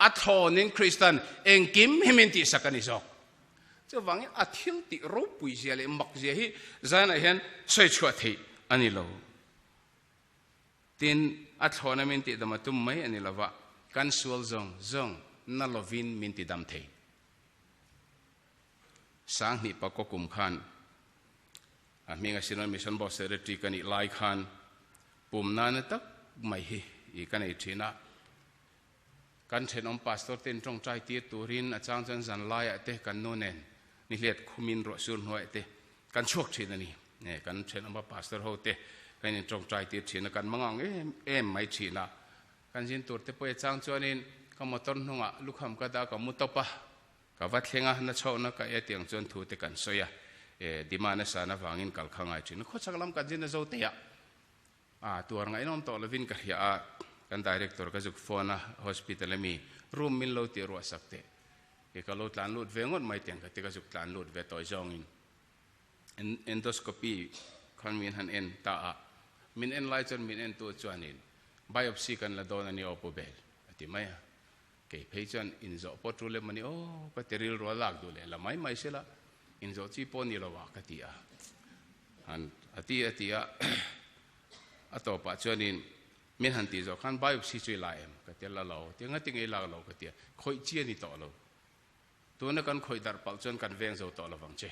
A thlawnin Kristan engkim hi min tihsak a ni zawk. Chuvangin a thil tih ropui zia leh mak zia hi zanah hian sawi chhuah theih a ni lo. Tin, a thlawna min tihdam a tum mai a ni lo va, kan sual zawng zawng na lovin min tidam thei. Sanghnih pakua kum khan A hming a Synod Mission Board Secretary ka nih lai khan pum nana tak mai hi i ka nei thin a. Kan thenawm pastor ten tawngtai tir turin a chang chuan zan laiah te kan nu nen nihliat khumin ruah sur hnuaiah te kan chhuak thin a ni. Kan thenawma pastor ho te kan in tawngtai tir thin a, kan mangang em em mai thin a. Kan zin tur te pawh a chang chuanin ka motor hnungah lukham ka dah ka mu tawp a. Ka va thleng a, na chhohna ka e tiang chuan thu te kan sawi a, e demand a san avangin kal kha ngai thin. Khawchhak lam kan zin a zo teh a, a tuar ngaihnawm tawh lovin ka hria a, kan director ka zuk phone a, hospital ami room min lo tih ruah sak teh, e ka lo tlan lut ve ngawt mai tiang ka ti ka zuk tlan lut ve tawi zawngin endoscopy khan min han en ta a, min en lai chuan min en tu chuanin biopsy kan la dawn a ni aw Pu Bel a ti mai a. Kei phei chuan inzawh pawh tul em a ni aw, ka ti rilru a lak duh leh la mai mai sela, inzawh chi pawh ni lo ah ka ti a. Han a ti a ti a, a tawpah chuanin min han tih zawh khan biopsy chu i la em? Ka ti a, la lo. Ti nga tinge i lak lo ka ti a, khawih chi a ni tawh lo. Tuna kan khawih darh palh chuan kan veng zo tawh lovang che.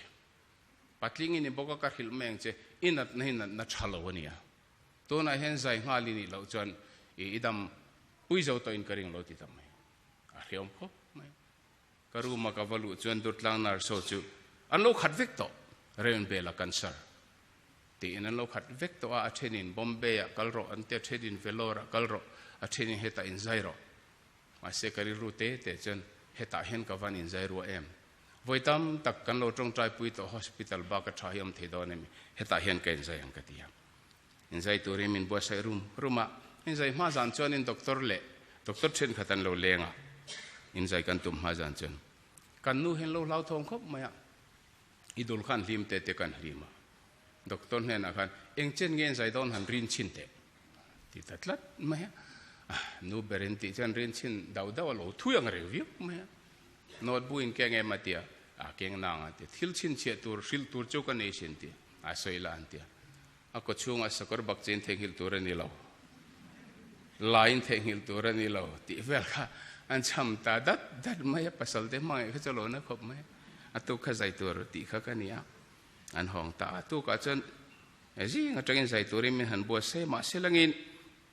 Patling i ni bawk a ka hrilh mai ang che, i natna hi natna tha lo a nia. Tunah hian zai nghal i nih loh chuan i dam pui zo tawhin ka ring lo ti ta mai. A hreawm khawp mai. Ka room a ka va luh chuan Durtlang nurse ho chu an lo khat vek tawh, Rayon Bela cancer tiin an lo khat vek tawh a, a thenin Bombay ah kal rawh an tia, a thenin Vellore ah kal rawh, a thenin hetah inzai rawh. Mahse ka rilru te te chuan hetah hian ka van inzai rua em? Vawi tam tak kan lo tawngtai pui tawh hospital bak a tha hi awm thei dawn em? Hetah hian ka inzai ang ka ti a. Inzai turin min buatsaih rum rum a, inzai hma zan chuanin doctor leh doctor thenkhat an lo leng a, inzai kan tum hma zan chuan kan nu hian lo hlauthawng khawp mai a, i dul khan hlim te te kan hlim a, doctor hnenah khan eng chen nge inzai dawn han rin chhin teh ti ta tlat mai a, nu berin tih chuan rin chhin deuh deuh a lo thui ang reng viau mai a, note bu in keng em a tia, a keng nang a tia, thil chhinchhiah tur hrilh tur chu ka nei sin tia, a sawi la an tia. A kaw chhungah sakawr bak chin theihnghilh tur a ni lo, lain theihnghilh tur a ni lo tih vel kha an cham ta dat dat mai a, pasal te hmangaih kha chu a lo na khawp mai a, a tuk kha zai tur tih kha ka ni a, an hawng ta a, tukah chuan zing atangin zai turin min han buat se, mahse langin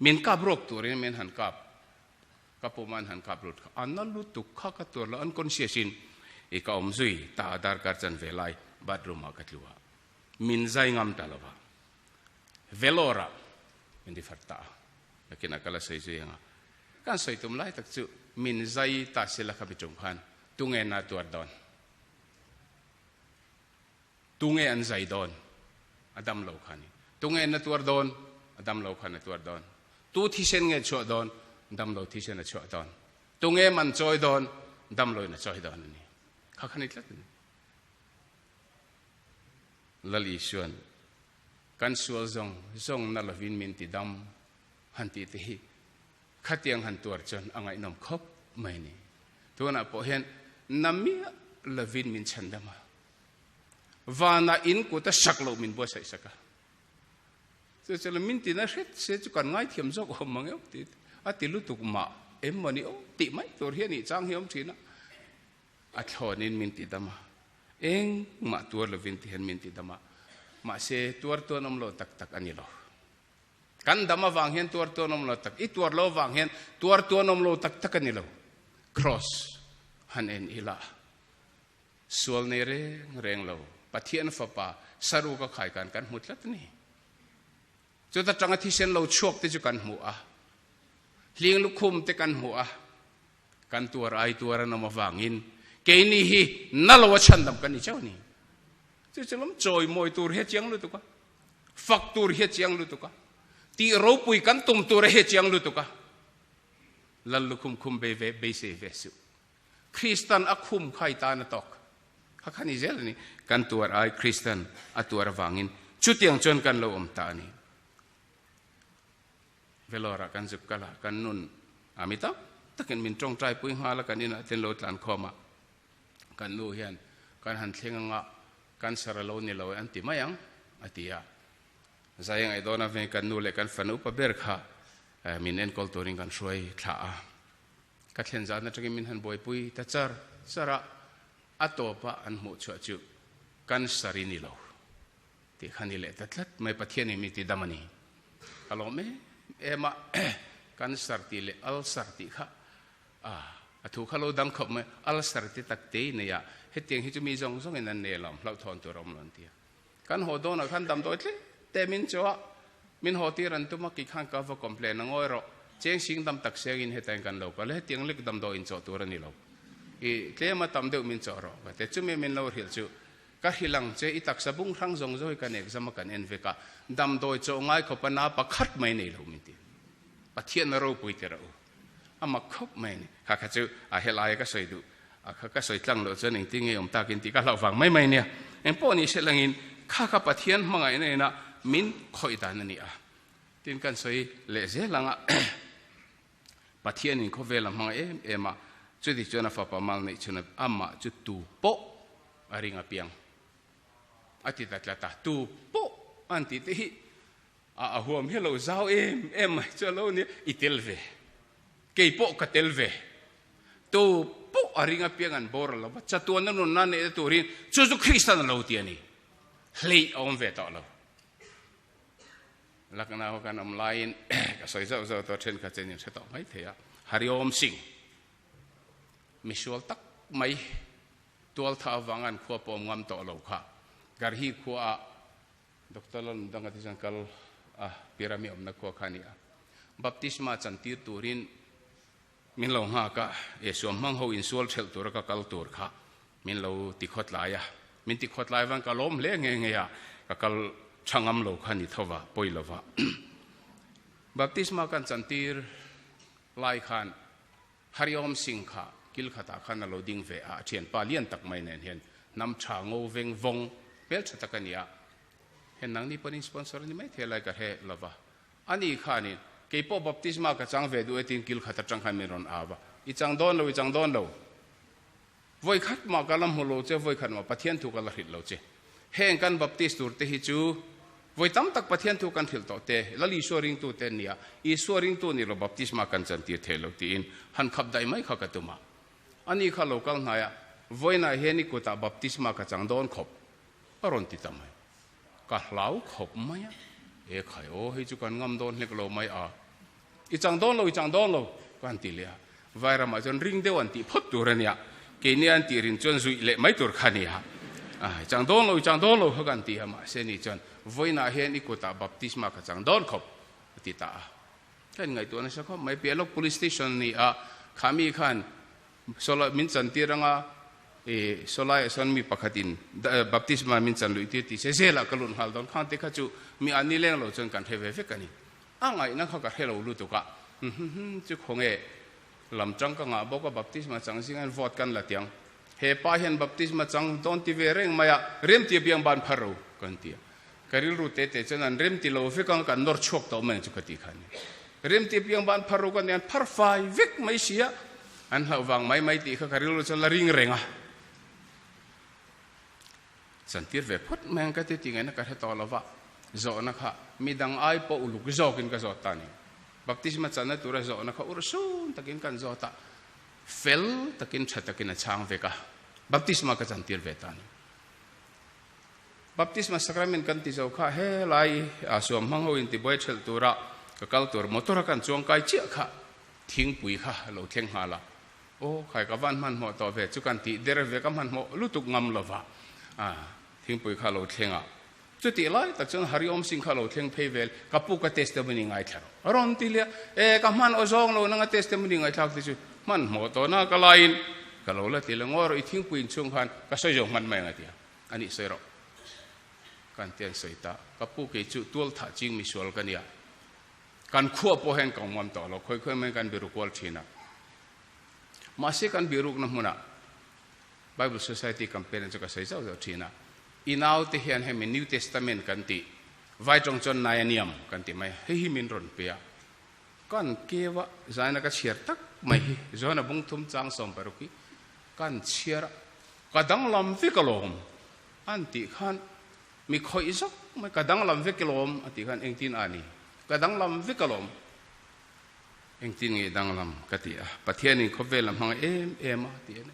min kap rawk turin min han kap, ka pum an han kap lut kha, a na lutuk kha ka tur lo, unconscious in i ka awm zui ta a, darkar chanve lai bathroom ah ka tlu a. Min zai ngam ta lova, Vellore-ah min refer ta a, nakinah ka la sawi zui ang a. Kan sawi tum lai tak chu min zai ta sila kha mi tum khan tunge na tuar dawn? Tunge an zai dawn? A dam lo kha ni. Tunge na tuar dawn? A dam lo khan a tuar dawn. Tu thisen nge chhuah dawn? Dam lo thisen a chhuah dawn. Tunge man chawi dawn? Dam loin a chawi dawn a ni. Kha kha ni tlat a ni. Lal Isuan, Kan sual zawng zawng na lovin min ti dam han tih te hi khatiang han tuar chuan a ngaihnawm khawp mai ni. Tunah pawh hian na miah lovin min chhan dam a, vanah in kut a sak loh min buatsaih sak a. Chu chuan min ti na hret se chu kan ngaithiam zawk awm ang em tih a ti lutuk mah em maw ni aw tih mai tur hi a nih chang hi a awm thin a. A thlawnin min ti dam a, engmah tuar lovin ti hian min ti dam a, mahse tuar tuan awm lo tak tak a ni lo. Kan dam avang hian tuar tuan awm lo tak, i tuar lo avang hian tuar tuan awm lo tak tak a ni lo. Cross han en ila, sual nei reng reng lo, Pathian fapa saruka khai kan kan hmu tlat a ni. Chuta tanga thisen lo chhuak te chu kan hmu a, hling lukhum te kan hmu a, Kan tuar ai tuar an awm avangin keini hi na lo a chhandam kan ni chauh a ni. Chu chu lawm chawimawi tur hi a chiang lutuk a, fak tur hi a chiang lutuk a, tih ropui kan tum tur hi a chiang lutuk a. Lal lukhum khum bei ve beisei ve suh. Kristan a khum kha i tan a tawk. Kha kha ni zel a ni. Kan tuar ai Kristan a tuar avangin chutiang chuan kan lo awm ta a ni. Vellore-ah kan zuk kal a, kan nun a mi tam takin min tawngtai pui nghal a, kan inah ten lo tlan khawm a, kan nu hian kan han thleng anga cancer a lo ni lo e an ti mai ang a ti a, zai a ngaih dawn avangin kan nu leh kan fanu upa ber kha min enkawl turin kan hruai thlah a, ka thlen zan atangin min han buaipui ta char char a, a tawpa an hmuh chhuah chu cancer i ni lo. Tih kha ni leh ta tlat mai, Pathianin mi ti dam a ni. Ka lawm em em a, cancer tih leh ulcer tih kha a thu kha lo dang khawp mai, ulcer te tak te i nei a, hetiang hi chu mi zawng zawngin an nei alawm, hlauhthawn tur a awm lo an ti a. Kan haw dawnah khan damdawi tlem te min chaw a, min haw tir an tum a, kei khan ka va complain a, ngawi rawh, cheng sing dam tak sengin hetiang kan lo kal a, hetiang lek damdawi inchawh tur a ni lo, i tlem a tam deuh min chawh rawh ka ti a, chumi min lo hrilh chu Ka hrilh ang che, i taksa bung hrang zawng zawng hi kan exam a kan en vek a, damdawi chawh ngai khawp a na pakhat mai nei lo min ti. Pathian a ropui tir a u. A mak khawp mai a ni. Kha kha chu a helai a ka sawi duh a kha ka sawi tlang loh chuan engtin nge awm takin tih ka hlauh vang mai mai nia. Eng pawh ni se langin kha kha Pathian hmangaihna ina min khawih dan a ni a. Tin kan sawi leh zel ang a. Pathianin khawvel a hmang em em a, chuti chuan a fapa mal neih chhun amah chu tu pawh a ring apiang a ti ta tlat a, tu pawh an tih te hi a a huam hi a lo zau em em mai chu a lo nia, i tel ve, kei pawh ka tel ve, tu pawh a ring apiang an bawr a lo va, chatuan a nunna neihna turin chu chu Kristan a lo ti a ni, hleih a awm ve tawh lo. Lucknow kan awm laiin ka sawi zauh zauh tawh thenkhat chuan in hre tawh mai thei a, Hariom Singh misual tak mai tualtha avanga an khua pawm ngam tawh lo kha Garhi khuaah Doctor Lalnundanga te chuan kal a Pirami awmna khua kha a ni a. Baptisma chantir turin min lo nghak a, e suam hmang ho insual thelh tura ka kal tur kha min lo ti khawtlai a. Min ti khawtlai vang ka lawm hle nghe nghe a, ka kal tha ngam lo kha ni tho va, pawi lo va. Baptisma kan chantir lai khan Hariom Singh kha kil khatah khan a lo ding ve a, a thianpa lian tak mai nen hian hnam tha ngo veng vawng hmel tha tak a ni a, heng nangni pawhin sponsor a ni mai thei lai ka hre lo va. Ani khanin, Kei pawh baptisma ka chang ve duh e tiin kil khat atang khan min rawn au va, I chang dawn lo, i chang dawn lo. Vawi khat mah ka la hmu lo che, vawi khat mah Pathian thu ka la hrilh lo che. Heng kan baptist tur te hi chu vawi tam tak Pathian thu kan hrilh tawh te, Lal Isua ringtu te an ni a, Isua ringtu ni lo baptisma kan chantir thei lo tiin han khap daih mai kha ka tum a. Ani kha lo kal hnai a, Vawiinah hian i kutah baptisma ka chang dawn khawp, a rawn ti ta mai. Ka hlau khawp mai a, E khai aw, hei chu kan ngam dawn hlek lo mai a. I chang dawn lo, i chang dawn lo, ka han ti leh a. Vairamah chuan ring deuh an tih phawt tur a nia, keini an tih rin chuan zuih leh mai tur kha a nia. I chang dawn lo, i chang dawn lo kha ka han ti a, mahse ni chuan vawiinah hian i kutah baptisma ka chang dawn khawp, a ti ta a. Ka inngaihtuah nasa khawp mai, Pialok Police Station a ni a, kha mi khan Sawlai min chantir anga, i sawlaiah sawn mi pakhatin baptisma min chan luih tir tih se zelah ka lut nghal dawn, khang te kha chu mi an ni leng lo chuan kan hre ve vek a ni. A ngaihna kha ka hre lo lutuk a, hmhmh chu khawnge lam tang ka ngah bawk a, baptisma chang zingah hian vote kan la tiang. He pa hian baptisma chang dawn ti ve reng mai a, remti a biang ban phar ro kan ti a. Ka rilru te te chuan an remti lo vek ang kan nawr chhuak tawh mai ang chu ka ti kha a ni. Remti a piang ban phar ro kan ti a, an phar fai vek mai si a, an hlauh vang mai mai tih kha ka rilru chuan la ring reng a. Chantir ve phawt mai ang ka ti tih ngaihna ka hre tawh lo va, zawhna kha midang ai pawh uluk zawkin ka zawt ta a ni. Baptisma channa tura zawhna kha urhsun takin kan zawt a, fel takin tha takin a chhang vek a, baptisma ka chantir ve ta a ni. Baptisma sacrament kan ti zo kha helai a suam hmang ho intibuai thelh tura ka kal tur motor a kan chuang kai chiah kha thingpui kha lo thleng nghal a, Aw khai ka van hmanhmawh tawh ve chu kan tih der ve ka hmanhmawh lutuk ngam lova a thingpui kha lo thleng a, chutih lai tak chuan Hariom Singh kha lo thleng phei vel ka pu ka testimony ngaithla rawh a rawn ti leh a, e ka hman aw zawng lo nanga testimony ngaihthlak te chu hmanhmawh tawh na ka laiin ka lo la ti le ngaw rawh i thingpui inchhung khan ka sawi zawng hman mai ang a ti a, a nih sawi rawh kan ti an sawi ta ka pu kei chu tual thah ching misual ka nia kan khua pawh hian ka awm ngam tawh lo khawi khawi mai kan biru kual thin a. Mahse kan bihrukna hmunah Bible Society campaign chu ka sawi zauh zauh thin a, i naute hian hemi New Testament kan tih, vai tawng chuan Nayaniam kan ti mai a, hei hi min rawn pe a, kan keu a, zaina ka chhiar tak mai hi, Johana bung thum chang 16 hi kan chhiar a, ka danglam vek alawm an tih khan mi khawih zawk mai, ka danglam vek alawm a tih khan engtin a ni, ka danglam vek alawm. Engtin nge danglam ka ti a, Pathianin khawvel a hmangaih em em a ti a ni.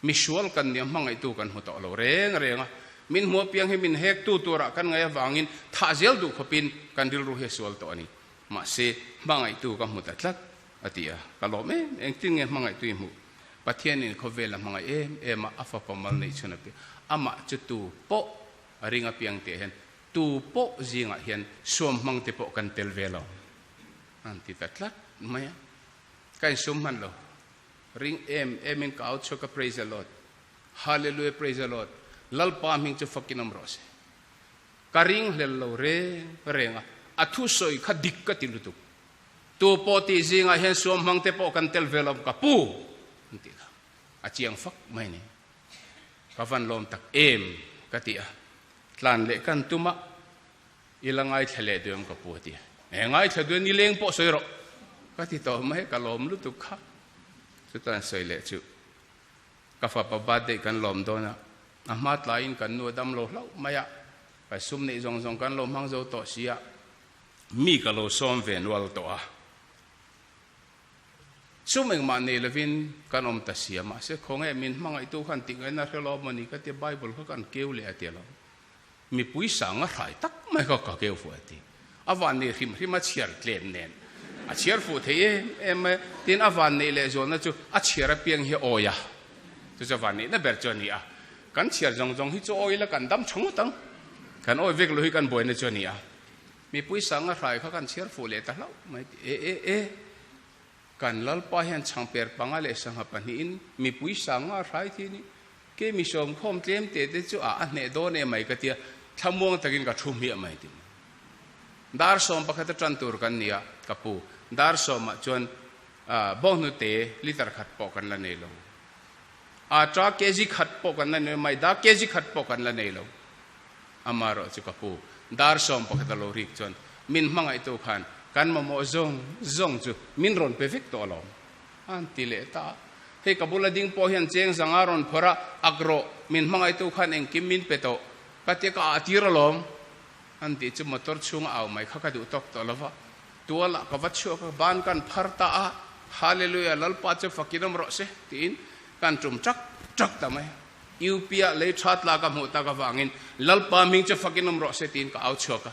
Misual kan nia hmangaihtu kan hmu tawh lo reng reng a, min hmu apiang hi min hektu turah kan ngaih avangin thah zel duh khawpin kan rilru hi a sual tawh a ni. Mahse, hmangaihtu ka hmu ta tlat a ti a, ka lawm em engtin nge hmangaihtu i hmuh? Pathianin khawvel a hmangaih em em a, a fapa mal neih chhun a pi, amah chu tu pawh a ring apiang tih ah hian tu pawh zingah hian suam hmang te pawh kan tel ve lo. An ti ta tlat mai a, ka insum hman lo. Ring em em in ka au chhuak a, Praise the Lord! Hallelujah, praise the Lord! Lalpa hming chu fakin awm rawh se. Ka ring hlel lo reng reng a, a thusawi kha dik ka ti lutuk. Tu pawh tih zingah hian suam hmang te pawh kan tel ve lo ka pu! An tih kha a chiang fak mai ni. Ka van lawm tak em ka ti a, tlan leh kan tum a, I la ngaithla leh duh em ka pu a ti a. E ngaithla duh e ni leng pawh sawi rawh ka ti tawh mai ka lawm lutuk kha. Chutan sawi leh chu ka fapa birthday kan lawm dawn a, a hma tlaiin kan nu a dam lo hlauh mai a, ka sum neih zawng zawng kan lo hmang zo tawh si a, mi ka lo sawm ve nual tawh a. Sum engmah nei lovin kan awm ta si a, mahse khawnge min hmangaihtu khan tih ngaihna hre lo maw ni ka tia Bible kha kan keu leh a ti alawm. Mipui sang a hrai tak mai kha ka keu fuh a ti. A van nei hrim hrim a chhiar tlem nen a chhiar fuh thei em em mai. Tin a van neih leh zualna chu a chhiar apiang hi a awi a. Chu chu van nihna ber chu a ni a. Kan chhiar zawng zawng hi chu awi ila kan dam tha ngawt ang. Kan awi vek lo hi kan buaina chu a ni a. Mipui sanga hrai kha kan chhiar fuh leh ta hlauh mai ti e e e. Kan Lalpa hian chhangper panga leh sangha pahnihin mipui sanga hrai thi ni. Kei mi sawmkhawm tlem te te chu a a hneh dawn em mai ka tia thlamuang takin ka thu hmiah mai ti. Dar 11 a tan tur kan ni a ka pu. Dar sawmah chuan bawnghnute liter khat pawh kan la nei lo. Aṭa kg khat pawh kan la nei lo, maida kg khat pawh kan la nei lo. Amaherawh chu ka pu, dar 11 a lo rik chuan min hmangaihtu khan kan mamawh zawng zawng chu min rawn pe vek tawh alawm. A han ti leh ta a. Hei ka bula ding pawh hian cheng zanga rawn phawrh a, ak rawh, min hmangaihtu khan engkim min pe tawh, ka tia ka ah tir alawm. An tih chu motor chhunga au mai kha ka duh tawk tawh lo va. Tualah ka va chhuak a, ban kan phar ta a, Hallelujah, Lalpa chu fakin awm rawh se, tiin kan tum ṭak ṭak ta mai. UP-ah lei ṭha tla ka hmuh tak avangin Lalpa hming chu fakin awm rawh se, tiin ka au chhuak a.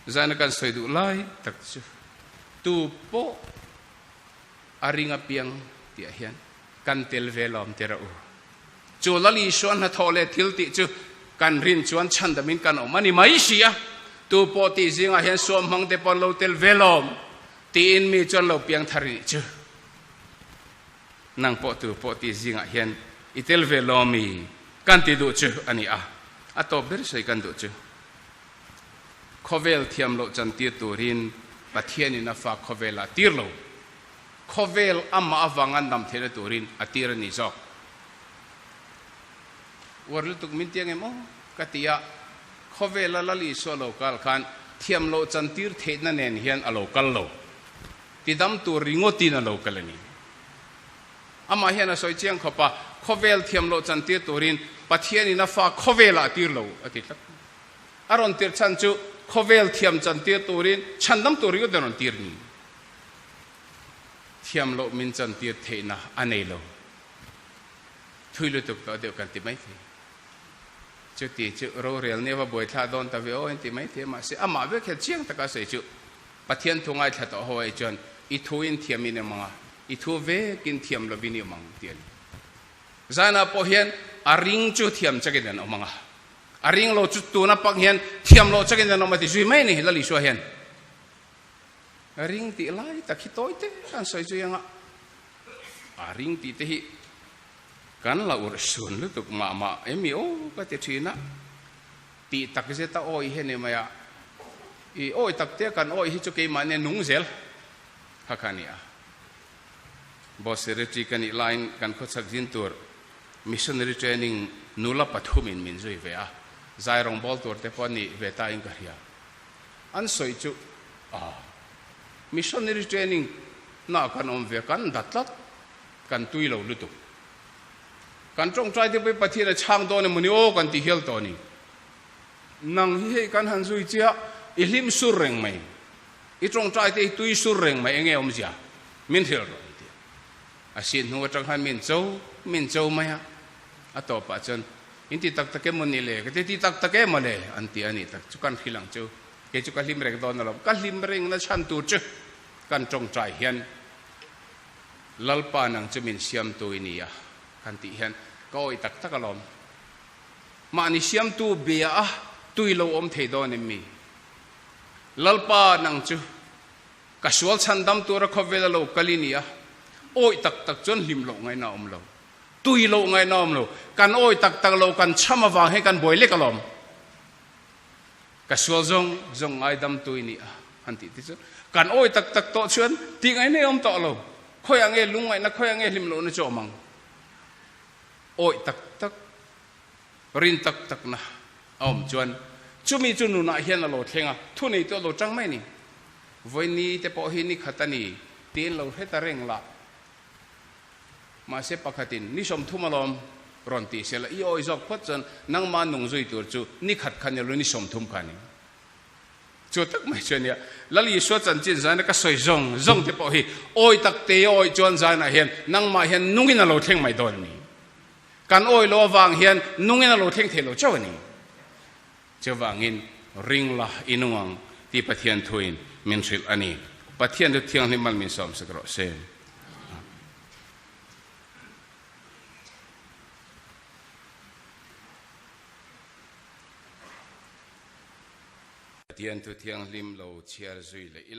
Zaina kan sawi duh lai tak chu tu pawh a ring apiang tihah hian kan tel ve lawm tir a u. Chu Lal Isua hnathawh leh thil tih chu kan rin chuan chhandamin kan awm a ni mai si a, tu pawh tih zingah hian suam hmang te pawh an lo tel ve lawm tiin mi chuan lo piang thar nih chu. Nang pawh tu pawh tih zingah hian i tel ve lawmi kan ti duh chu a ni a, a tawp ber sawi kan duh chu. Khawvel thiam loh chantir turin Pathianin a fa khawvelah tir lo. Khawvel amah avanga nam theihna turin a tir a ni zawk. Uar lutuk min ti angem aw? Ka ti a, khawvela Lal Isua lo kal khan thiam loh chantir theihna nen hian a lo kal lo. Tidam tur ringawtin a lo kal a ni. Amah hian a sawi chiang khawp a, khawvel thiam loh chantir turin Pathianin a fa khawvelah a tir lo a ti tlat. A rawn tir chhan chu khawvel thiam chantir turin chhandam tur ringawtin a rawn tir ni. Thiam loh min chantir theihna a nei lo. Thui lutuk tawh deuh kan ti maithei. Chuti chu rorel nia va buaithla dawn ta ve aw in ti maithei a, mahse amah vek hian chiang taka sawi chu Pathian thu ngaithla tawh ho ai chuan i thu in thiam in awm ang a, i thu vekin thiam lovin i awm ang tih a ni. Zanah pawh hian a ring chu thiam chakin an awm ang a, a ring lo chu tuna pak hian thiam loh chakin an awm a ti zui mai a ni Lal Isua hian. Ring tih lai tak hi tawi te an sawi zui ang a, a ring tih te hi kan la urh sun lutuk mah mah emi aw ka ti thin a, tih tak zet a awi hi a ni mai a, i awi tak te kan awi hi chu keimahni a nung zel kha kha a ni a. Boss Secretary ka nih laiin kan khawchhak zin tur missionary training nula pathumin min zui ve a, zai rawngbawl tur te pawh a nih ve ta in ka hria. An sawi chu a missionary training na kan awm ve kan da tlat, kan tui lo lutuk. Kan tawngtai te pawh hi Pathian a chhang dawn emawni aw kan ti hial tawh a ni. Nang hi hei kan han zui chiah i hlim sur reng mai, i tawngtai te hi tui sur reng mai enge awmzia min hrilh rawh an ti a. A sin hnu atang khan min cho min cho mai a, a tawpah chuan In ti tak tak em maw ni le? Ka ti, ti tak tak em maw le? An ti a ni tak chu kan hrilh ang chu. Kei chu ka hlim reng dawn alawm. Ka hlim reng na chhan tur chu kan tawngtai hian Lalpa nang chu min siamtu i ni a kan tih hian ka awih tak tak alawm. Mahni siamtu bia a tui lo awm thei dawn em mi? Lalpa nang chu ka sual chhandam tura khawvel a lo kal i ni a, awih tak tak chuan hlim loh ngaihna a awm lo. Tui loh ngaihna awm lo. Kan awi tak tak lo, kan chham avang hian kan buai lek alawm. Ka sual zawng zawng ngaidam tui ni a, han tih te chu. Kan awi tak tak tawh chuan tih ngaihna i awm tawh lo. Khawiah nge lungngaihna, khawiah nge hlim lohna chu awm ang. Awi tak tak, rin tak takna a awm chuan chumi chu nunah hian a lo thleng a, thunei chu a lo tang mai a ni. Vawiin te pawh hi ni khat a ni tiin lo hre ta reng lah. Mahse pakhatin, Ni 30 alawm, rawn ti sela, i awi zawk phawt chuan nangma nung zui tur chu ni khat kha ni lo, ni 30 kha a ni. Chu tak mai chu a nia. Lal Isua chanchin zaina ka sawi zawng zawng te pawh hi awi tak te awi chuan zainah hian nangmah hian nungin a lo thleng mai dawn a ni. Kan awi lo avang hian nungin a lo thleng thei lo chauh a ni. Chuvangin ring la i nung ang tih Pathian thuin min hrilh a ni. Pathian chu thianghlim mal min sawmsak rawh se. Pathian thu thianghlim lo chhiar zui leh ila.